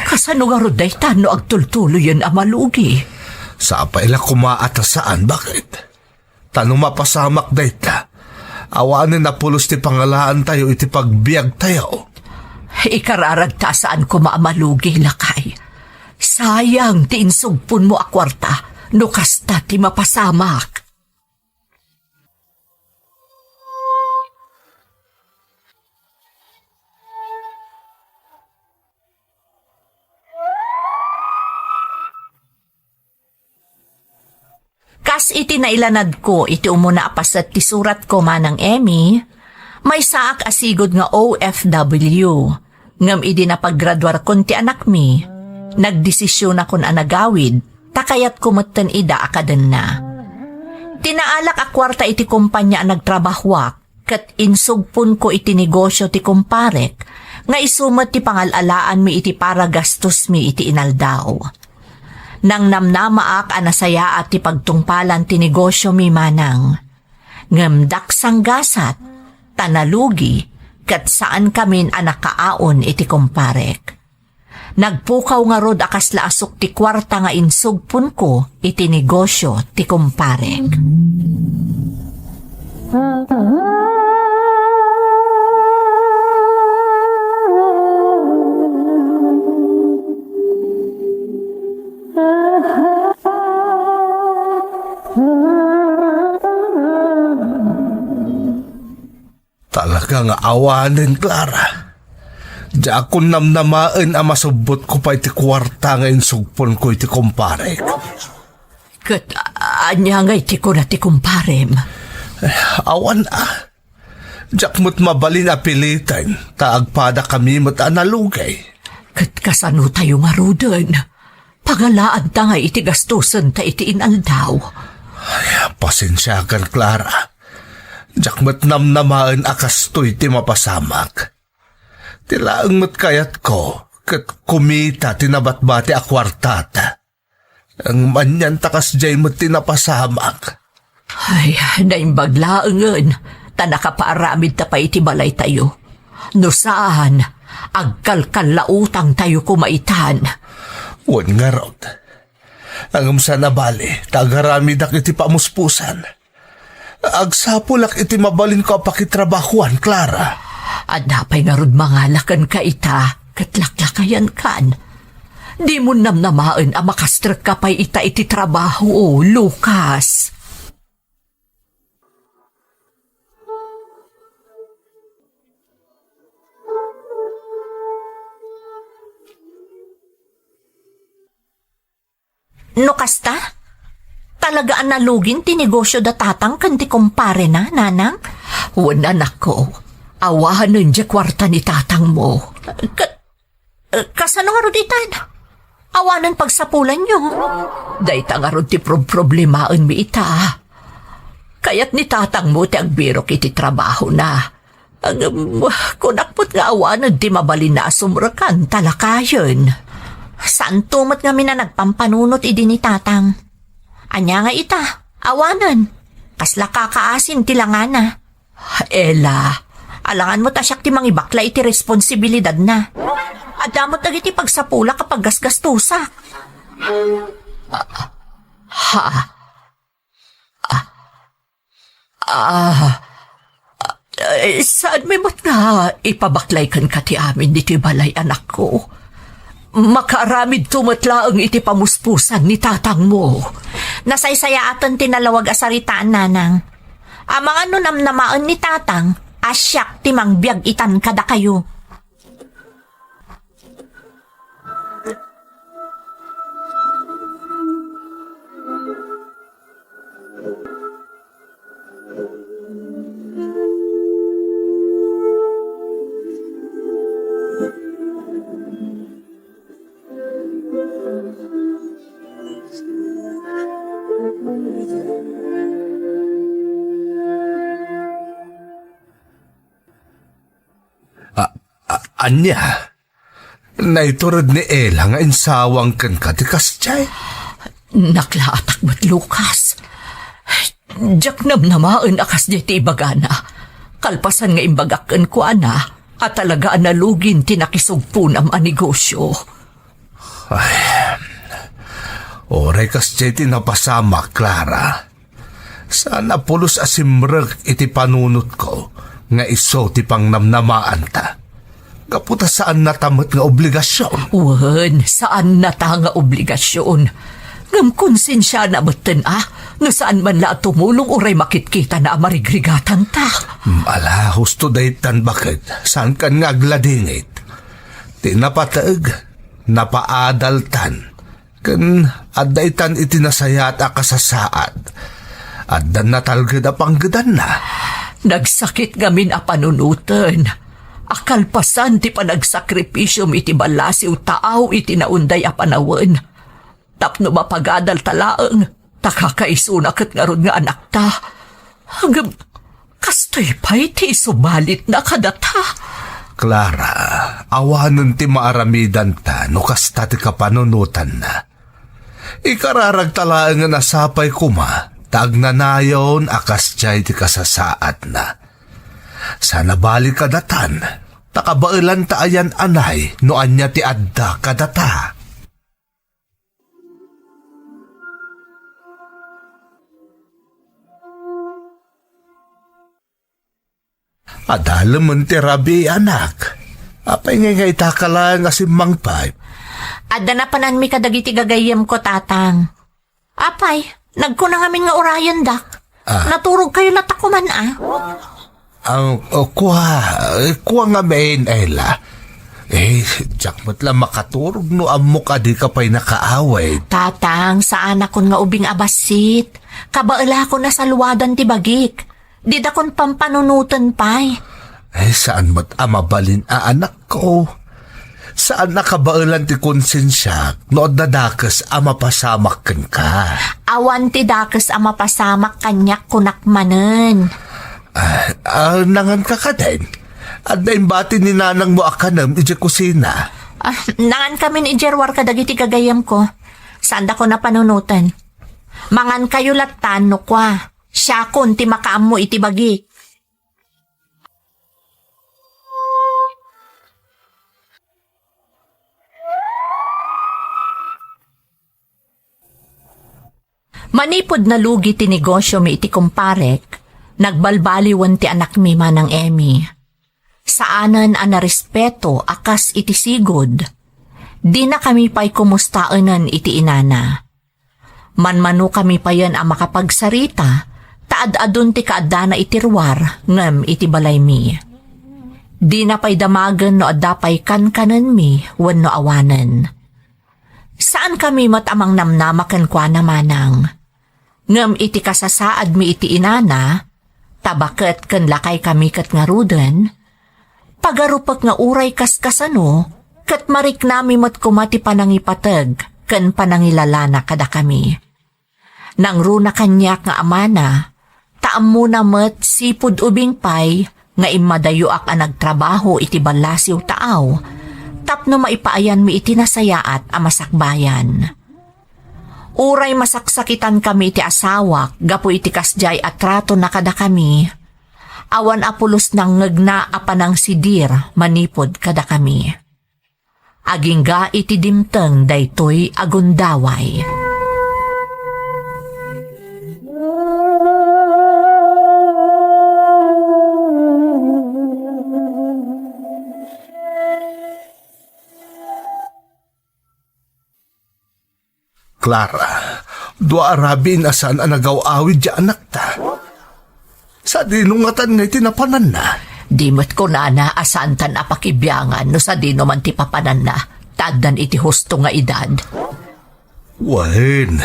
Kasano ngarud dayta no agtultuloyen a malugi? Sapay la koma a ta saan, baket? Ta no mapasamak dayta, awanen a pulos ti pangalaantayo iti pagbiagtayo. Ikararagta a saan koma a malugi, lakay. Sayang ti insugponmo a kuarta no kasta ti mapasamak. Kas iti nailanadko iti umuna a paset ti suratko, Manang Emmy, maysaak a sigud nga O F W. Ngem idi napaggraduarkon ti anakmi, nagdesisionakon a nagawid, ta kayatko metten ida a kadenna. Tinaalak a kuarta iti kompania a nagtrabahoak, ket insugponko iti negosio ti kumparek, nga isu met ti pangal-alaanmi iti paragastosmi iti inaldaw. Nangnamnamaak a nasayaat ti pagtungpalan ti negosiomi, Manang. Ngem daksanggasat, ta nalugi, ket saankamin a nakaaon iti kumparek. Nagpukaw ngarud a kasla asuk ti kuarta nga insugponko iti negosio ti kumparek. Talaga nga awanen, Clara. Diakon namnamaen a masubbotko pay ti kuarta nga insugponko iti kumparek. Ket, a-, ania ngay ti kuna ti kumparem? Eh, awan a. Diak met mabalin a piliten, ta agpadakami met a nalugay. Ket kasano tayo ngaruden? Pangalaanta ngay iti gastosenta iti inaldaw. Ay, pasensiakan, Clara. Diak met namnamaen a kastoy ti mapasamak. Ti laeng met kayatko, ket kumita ti nabatbati a kuartata. Ngem anian ta kasdiay met ti napasamak. Ay, naimbag laengen, ta nakapaaramidta pay iti balaytayo. No saan, agkalkallautangtayo koma itan. Wen ngarud. Ngem saan a bale, ta agaramidak iti pamuspusan. Agsapulak iti mabalinko a pakitrabahoan, Clara. Adda pay ngarud mangala kenka ita, ket laklakayankan. Dimon namnamaen a makastrekka pay ita iti trabaho, Lucas. No kasta, talaga a nalugin ti negosio da tatang ken ti kumparena, nanang? Wen, anakko, awanen diay kuarta ni tatangmo. Ka-, kasano ngarud itan? Awanen pagsapulanyo. Dayta ngarud ti prob-, problemaenmi ita. Kayat ni tatangmo ti agbirok iti trabahona. Ngem, kunak met nga awanen ti mabalin a sumrekan ta lakayen. Saanto met ngamin a nagpampanunot idi ni tatang. Ania nga ita? Awanen. Kasla kakaasin ti langana. Ella, alangan met a siak ti mangibakla iti responsibilidadna. Adda met dagiti pagsapulak a paggasgastosak. Ha? Ah, ah, eh, saanmi met nga ipabaklay kenka ti amin ditoy balay, anakko? Makaaramidto met laeng iti pamuspusan ni tatangmo. Nasaysayaaten ti nalawag a saritaan, nanang. Amangan no namnamaen ni tatang a siak ti mangbiag itan kadakayo. Ania? Naitured ni Ela nga insawang kenka ti kasdiay? Naklaatak met, Lucas. Diak namnamaen a kasdiay ti ibagana. Kalpasan nga imbagak kenkuana a talaga a nalugin ti nakisugponam a negosio. Ay, uray kasdiay ti napasamak, Clara. Saan a pulos a simrek iti panunotko nga isu ti pangnamnamaanta. Gapu ta saannata met nga obligasion. Wen, saannata nga obligasion. Ngem konsensiana metten a, no saan man la a tumulong uray makitkitana a marigrigatanta. Mm, ala, husto daytan baket, saankan nga agladingit. Ti napateg, napaadaltan. Ken adda itan iti nasayaat a kasasaad. Addan natalged a panggedanna. Nagsakit ngamin a panunoten a kalpasan ti panagsakripisom iti ballasiw taaw iti naunday a panawen. Tapno mapagadalta laeng, ta kakaisuna ket ngarud nga anakta. Ngem, kastoy pay ti isubalitna kadata. Clara, awanen ti maaramidanta no kasta ti kapanunotanna. Ikararagta laengen a sapay koma ta agnanayon a kasdiay ti kasasaadna. Saan a bali kadatan, ta kabaelanta a yan-anay no ania ti adda kadata. Adalemen ti rabii, anak. Apay ngay nga itaka laeng a simmangpet? Adda napananmi kadagiti gagayyemko, Tatang. Apay, nagkuna ngamin nga urayendak. Ah. Naturogkayo latta koman, a? Ah, oh, kua, eh, kua ngamin, Ela. Eh, diak met la makaturog no ammok a dika pay nakaawid. Tatang, saanakon nga ubing a bassit. Kabaelakon a salwadan ti bagik. Didakon pampanunoten pay. Ay, saan met a mabalin a anakko. Saan a kabaelan ti konsensiak no adda dakes a mapasamak kenka. Awan ti dakes a mapasamak kaniak, kunak manen. Ah, ah, nanganka kadin? Adda imbati ni nanangmo a kanem idiay kusina. Ah, nangankamin idiay ruar kadagiti gagayyemko. Saandakon a panunoten. Mangankayo lattan no kua. Siakon ti makaammo iti bagik. Manipud nalugi ti negosiomi iti kumparek, nagbalbaliwen ti anakmi, Manang Emmy. Saanen a narespeto a kas iti sigud. Dinakami pay kumustaenen iti inana. Manmanokami payen a makapagsarita, ta ad-adun ti kaaddana iti ruar ngem iti balaymi. Dina pay damagen no adda pay kankanenmi wenno awanen. Saankami met a mangnamnama kenkuana, Manang. Ngem iti kasasaadmi iti inana, ta baket ken lakaykami ket ngaruden, pagarupek nga uray kaskasano, ket mariknami met koma ti panangipateg ken panangilalana kadakami. Nangruna kaniak nga amana, ta ammona met sipud ubing pay nga immadayoak a nagtrabaho iti ballasiw taaw tapno maipaayanmi iti nasayaat a masakbayan. Uray masaksakitankami iti asawak gapu iti kasdiay a tratona kadakami, awan a pulos nangngegna a panangsidir manipud kadakami. Agingga iti dimteng daytoy a gundaway. Clara, dua a rabiin a saan a nagaw-awid ti anakta. Sadino ngatan ngay ti napananna? Di met kunana a saantan a pakibiangan no sadino man ti papananna, ta addan iti husto nga edad. Wen,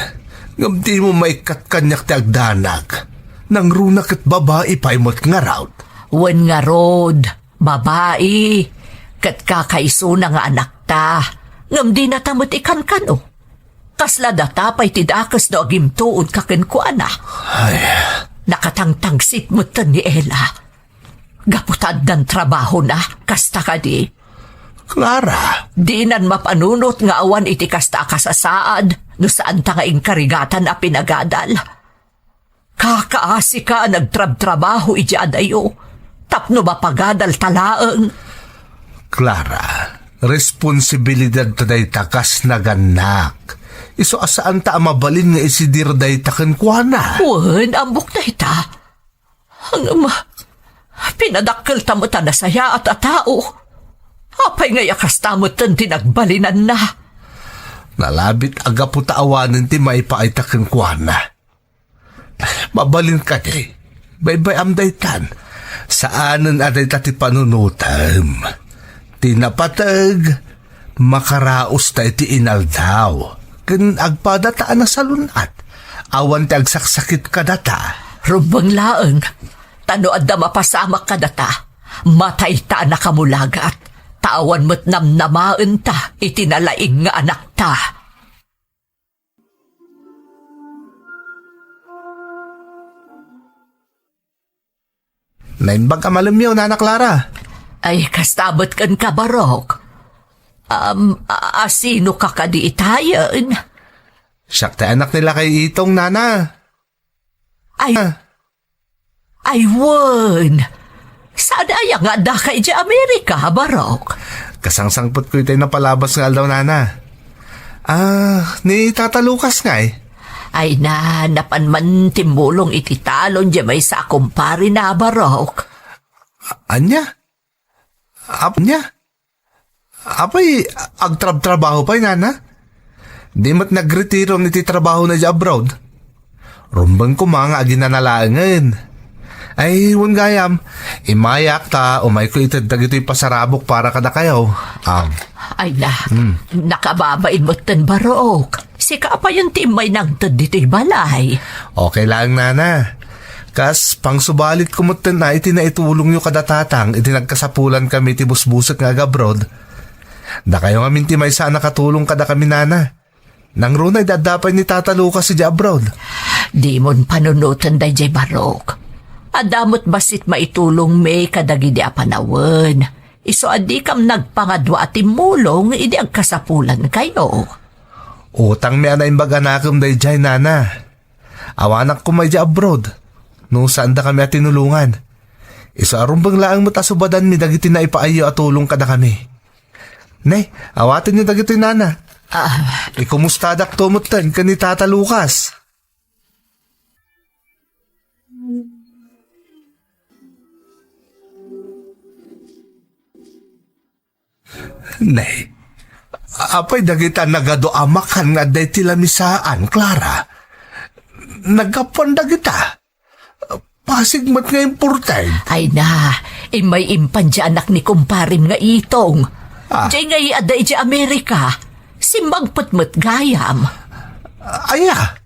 ngem dimo maikkat kaniak ti agdanag. Nangruna ket babai pay met ngarud. Wen ngarud, babai, ket kakaisuna nga anakta, ngem dinata met ikankano. Kasla data pay ti dakes no agimtuodka kenkuana. Ay. Nakatangtangsit metten ni Ella. Gapu ta addan trabahona, kasta kadi? Clara. Dinan mapanunot nga awan iti kasta a kasasaad no saanta nga inkarigatan a pinagadal. Kakaasika a nagtrabtrabaho idiay adayo tapno mapagadalta laeng. Clara, responsibilidadta dayta kas nagannak. Isu a saanta a mabalin nga isidir dayta kenkuana. Wen, ammok dayta. Ngem, pinadakkelta met a nasayaat a tao. Apay ngay a kasta metten ti nagbalinanna? Nalabit a gapu ta awanen ti maipaayta kenkuana. Mabalin kadi, baybay-am daytan. Saanen a dayta ti panunotem. Ti napateg, makaraosta iti inaldaw, ken agpadata a nasalun-at. Awan ti agsaksakit kadata. Rumbeng laeng, ta no adda mapasamak kadata, matayta a nakamulagat, ta awan met namnamaenta iti nalaing nga anakta. Naimbag a malemyo, Nana Clara. Ay, kasta met kenka, Barok. Um, a-, asino ka kadi itayen? Siak ti anak ni Lakay Itong, Nana. Ay, Ah. Ay, wen. Saan aya nga adda ka idiay Amerika, Barok? Kasangsangpetko itay napalabas nga aldaw, Nana. Ah, ni Tata Lucas ngay? Ay na, napan man timmulong iti talon diay maysa a kumpare na, Barok. A-, ania? Ap-, ania? Apay, agtrabtrabaho pay, Nana? Di met nagretiro iti trabahona idiay abroad. Rumbeng koma nga aginana laengen. Ay, wen gayam, immayak ta umayko ited dagitoy pasarabok para kadakayo. Am. Ay na, Hmm. nakababain metten, Barok. Sika payen ti immay nangted ditoy balay. Okay laeng, Nana. Kas pangsubalitko metten a iti naitulongyo kada tatang idi nagkasapulankami iti busbusek nga agabroad. Dakayo ngamin ti maysa a nakatulong kadakami, Nana. Nangruna idi adda pay ni Tata Lucas idiay abroad. Dimon panunoten daydiay, Barok. Adda met bassit maitulongmi kadagidi a panawen. Isu a dikam nagpangadua a timmulong idi agkasapulankayo. Utangmi a naimbag a nakem daydiay, Nana. Awanak koma idiay abroad no saandakami a tinulongan. Isu a rumbeng laeng met a subadanmi dagiti naipaayyo a tulong kadakami. Ne, awatenyo dagitoy, Nana. Ah. Ikumustada metten ken ni Tata Lucas. Ne, apay dagita nagadu a makan nga adda iti lamisaan, Clara? Naggapuan dagita? Pasig met nga imported. Ay na, immay impan diay anak ni kumparem nga Itong. Ah. Diay ngay adda idiay Amerika. Simmangpet met gayam. Aya?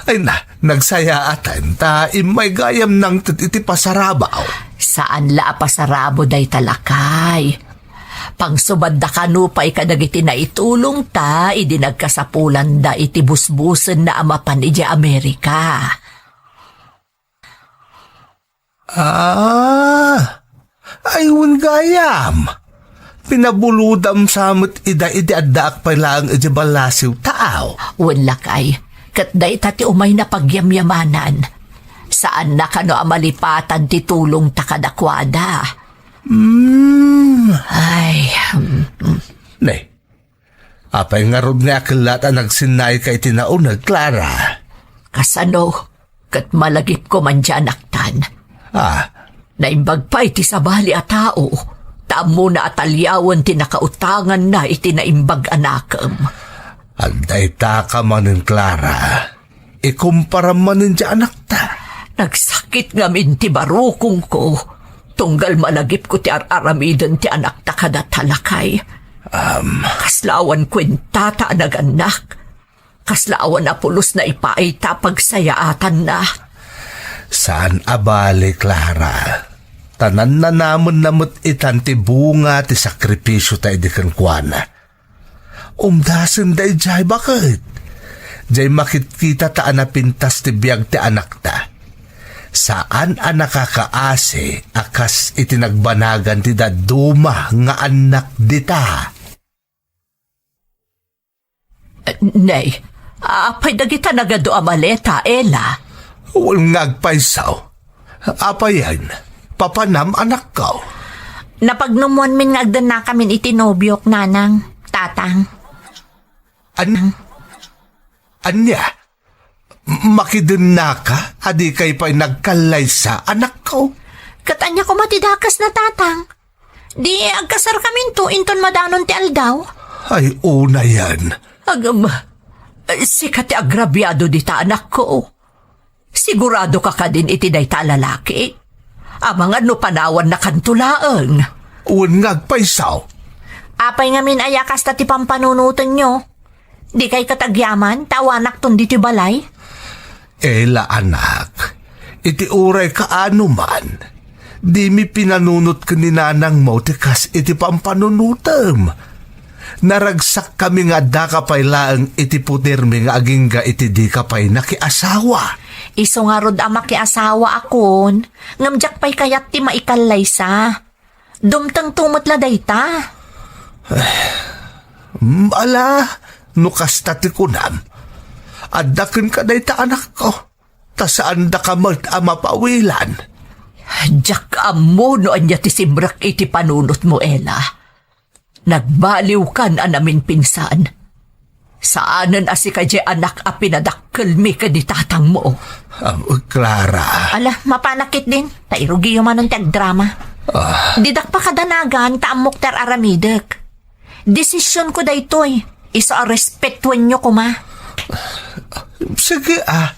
Ay na, nagsayaatan ta immay gayam nangted iti pasarabao. Saan la a pasarabo dayta, lakay. Pangsubadda kano pay kadagiti naitulongta idi nagkasapulanda iti busbusenna a mapan idiay Amerika. Ah, ay, wen gayam. Pinabulodam sa met ida idi addaak pay laeng idiay ballasiw, taaw. Wen, lakay, ket dayta ti umayna pagyamyamanan. Saanna kano a malipatan ti tulongta kadakuada. Hmm. Ay, mm, mm. Ne, apay ngarud nga akellat a nagsinnayka iti nauneg, Clara? Kasano? Ket malagipko man diay anaktan. Ah. Naimbag pay ti sabali a tao, ta ammona a taliawen ti nakautanganna iti naimbag a nakem. Adda itaka manen, Clara. Ikumparam manen diay anakta. Nagsakit ngamin ti barukongko, tunggal malagipko ti ar-aramiden ti anakta kadata, lakay. Am. Kasla awan kuentata a nagannak. Kasla awan a pulos naipaayta a pagsayaatanna. Saan a bale, Clara. Ta nannanamenna met itan ti bunga ti sakripisiota idi kenkuana. Umdasen daydiay, baket. Diay makitkitata a napintas ti biag ti anakta. Saan a nakakaasi a kas iti nagbanagan ti dadduma nga annak dita. Nay, apay dagita nagadu a maleta, Ella? Wen nga agpayso. Apayen, papanam, anakko? Napagnumoanmin nga agdennakamin iti nobiok, nanang, tatang. An-, ania? Makidennaka a dikay pay nagkallaysa, anakko? Ket ania koma ti dakesna, tatang? Di agkasarkaminto inton madanon ti aldaw? Ay, unayen. Agam, sika ti agrabiado dita, anakko. Sigurado ka kadin iti dayta a lalaki? Amangan no panawannakanto laeng. Wen nga agpayso. Apay ngamin aya kasta ti pampanunotenyo? Dikay ket agyaman ta awanakton ditoy balay? Ella, anak, iti uray kaano man, dimi pinanunot ken ni nanangmo ti kas iti pampanunotem. Naragsakkami nga addaka pay laeng iti podermi nga agingga iti dika pay nakiasawa. Isu ngarud a makiasawakon, ngem diak pay kayat ti maikallaysa. Dumtengto met la dayta. Mm, ala, no kasta ti kunam, adda kenka dayta, anakko, ta saandaka met a mapawilan. Diak ammo no ania ti simrek iti panunotmo, Ella. Nagbaliwkan a naminpinsan. Saanen a sika diay anak a pinadakkelmi ken ni tatangmo. Ah, Clara. Ala, mapanak ketdin, ta irugiyo manen ti agdrama. Ah. Didak pakadanagan ta ammok ti ar-aramidek. Desisionko daytoy, isu a respetuenyo koma. Sige, ah.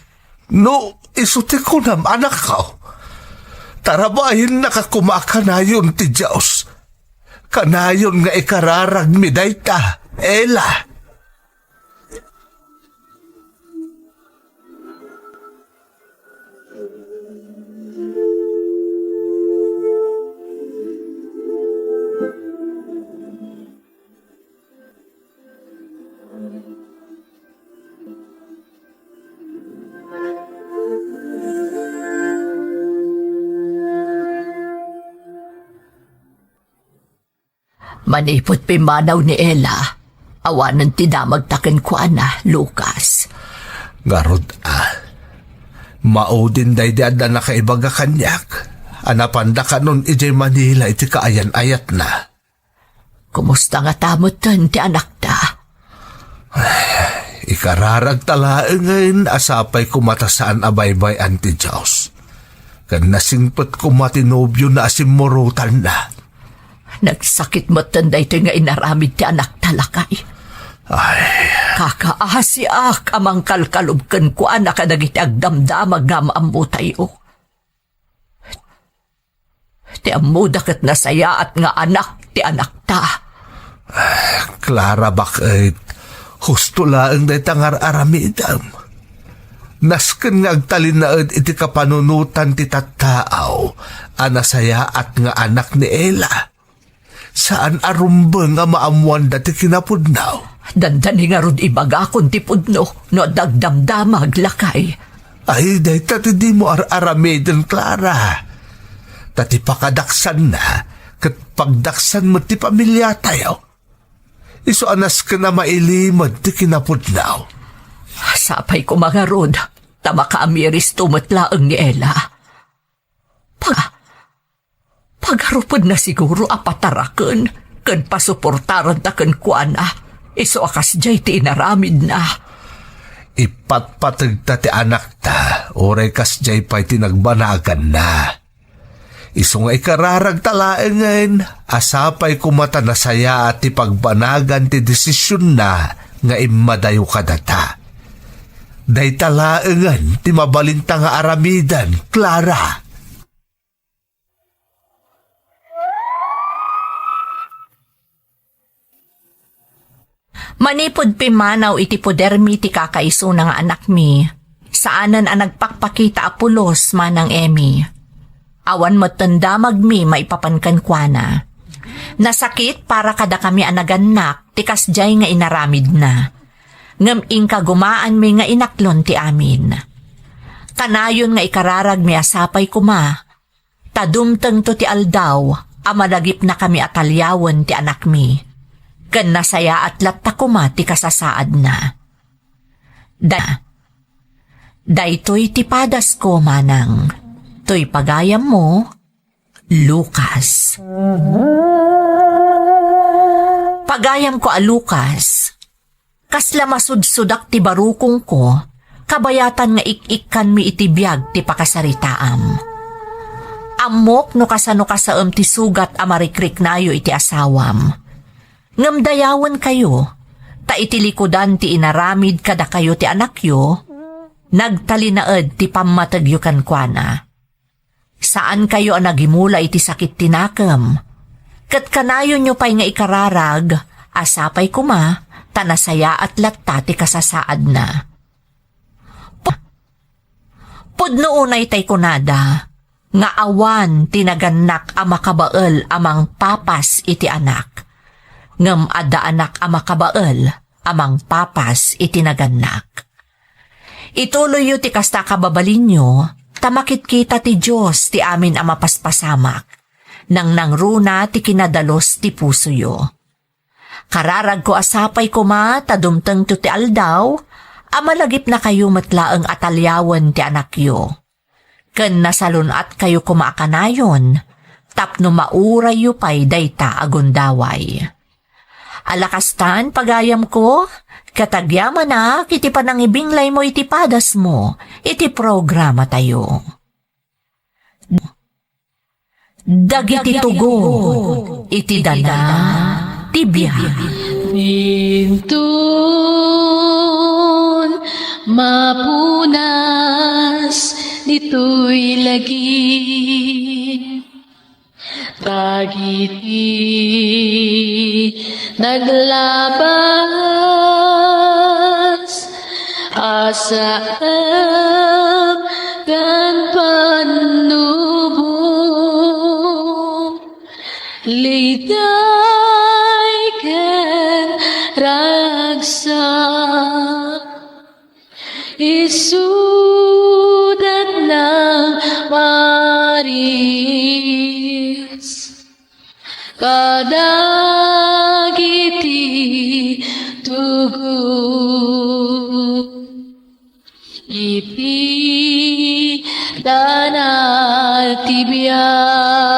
No, isu ti kunam, anakko. Tarabaennaka koma a kanayon ti Dios. Kanayon nga ikararagmi dayta, Ella. Manipud pimmanaw ni Ella, awanen ti damagta kenkuana, Lucas. Ngarud a, maudin daydi adda nakaibaga kaniak a napanda kanon idiay Manila iti kaayan-ayatna. Kumusta ngata metten ti anakta? Ikararagta laengen a sapay koma ta saan a baybay-an ti Dios. Ken nasingpet koma ti nobiona a simmurotanna. Nagsakit metten daytoy nga inaramid ti anakta, lakay. Ay. Kakaasiak a mangkalkalub kenkuana kadagiti agdamdamag nga am-ammotayo. Ti ammoda ket nasayaat nga anak ti anakta. Clara, bak-et, husto laeng dayta nga ar-aramidem. Nasken nga agtalinaed iti kapanunotan ti tattaaw a nasayaat nga anak ni Ella. Saan a rumbeng a maammoanda ti kinapudno. Dandani ngarud ibagakon ti pudno no adda agdamdamag, lakay. Ay, dayta ti dimo ar-aramiden, Clara. Ta ti pakadaksanna, ket pagdaksan met ti pamiliatayo. Isu a nasken a mailimed ti kinapudno. Sapay koma ngarud, ta makaamiristo met laeng ni Ella. Pa-, pagarupenna siguro a pataraken ken pasuportarenta kenkuana, isu a kasdiay ti inaramidna. Ipatpategta ti anakta, uray kasdiay pay ti nagbanaganna. Isu nga ikararagta laengen a sapay koma ta nasayaat ti pagbanagan ti desisionna nga immadayo kadata. Dayta laengen ti mabalinta nga aramiden, Clara. Manipud pimmanaw iti pudermi ti kakaisuna nga anakmi, saanen a nagpakpakita a pulos, Manang Emmy. Awan metten damagmi maipapan kenkuana. Nasakit para kadakami a nagannak ti kasdiay nga inaramidna. Ngem inkagumaanmi nga inaklon ti amin. Kanayon nga ikararagmi a sapay koma, ta dumtengto ti aldaw a malagipnakami a taliawen ti anakmi, ken nasayaat latta koma ti kasasaadna. Da-, daytoy ti padasko, manang. Toy pagayammo, Lucas. Pagayamko a Lucas, kasla masudsudak ti barukongko, kabayatan nga ik-ikkanmi iti biag ti pakasaritaam. Ammok no kasano kasaem ti sugat a marikriknayo iti asawam. Ngem dayawenkayo, ta iti likudan ti inaramid kadakayo ti anakyo, nagtalinaed ti pammategyo kenkuana. Saankayo a nagimula iti sakit ti nakem, ket kanayonyo pay nga ikararag a sapay koma ta nasayaat latta ti kasasaadna. Pu-, pudno unay tay kunada nga awan ti nagannak a makabael a mangpapas iti anak, ngem adda anak a makabael a mangpapas iti nagannak. Ituloyyo ti kasta a kababalinyo, ta makitkita ti Dios ti amin a mapaspasamak, nangnangruna ti kinadalus ti pusoyo. Kararagko a sapay koma ta dumtengto ti aldaw a malagipnakayo met laeng a taliawen ti anakyo. Ken nasalun-atkayo koma a kanayon tapno maurayyo pay dayta a gundaway. Ala kastan, pagayamko, ket agyamanak iti panangibinglaymo iti padasmo iti programatayo. Dagiti tugot iti dana ti biag. Inton mapunas ditoy lagip, dagiti naglabas a saem ken pannubo. Liday ken ragsak, isudatna maris kadagiti tugot iti dana ti biag.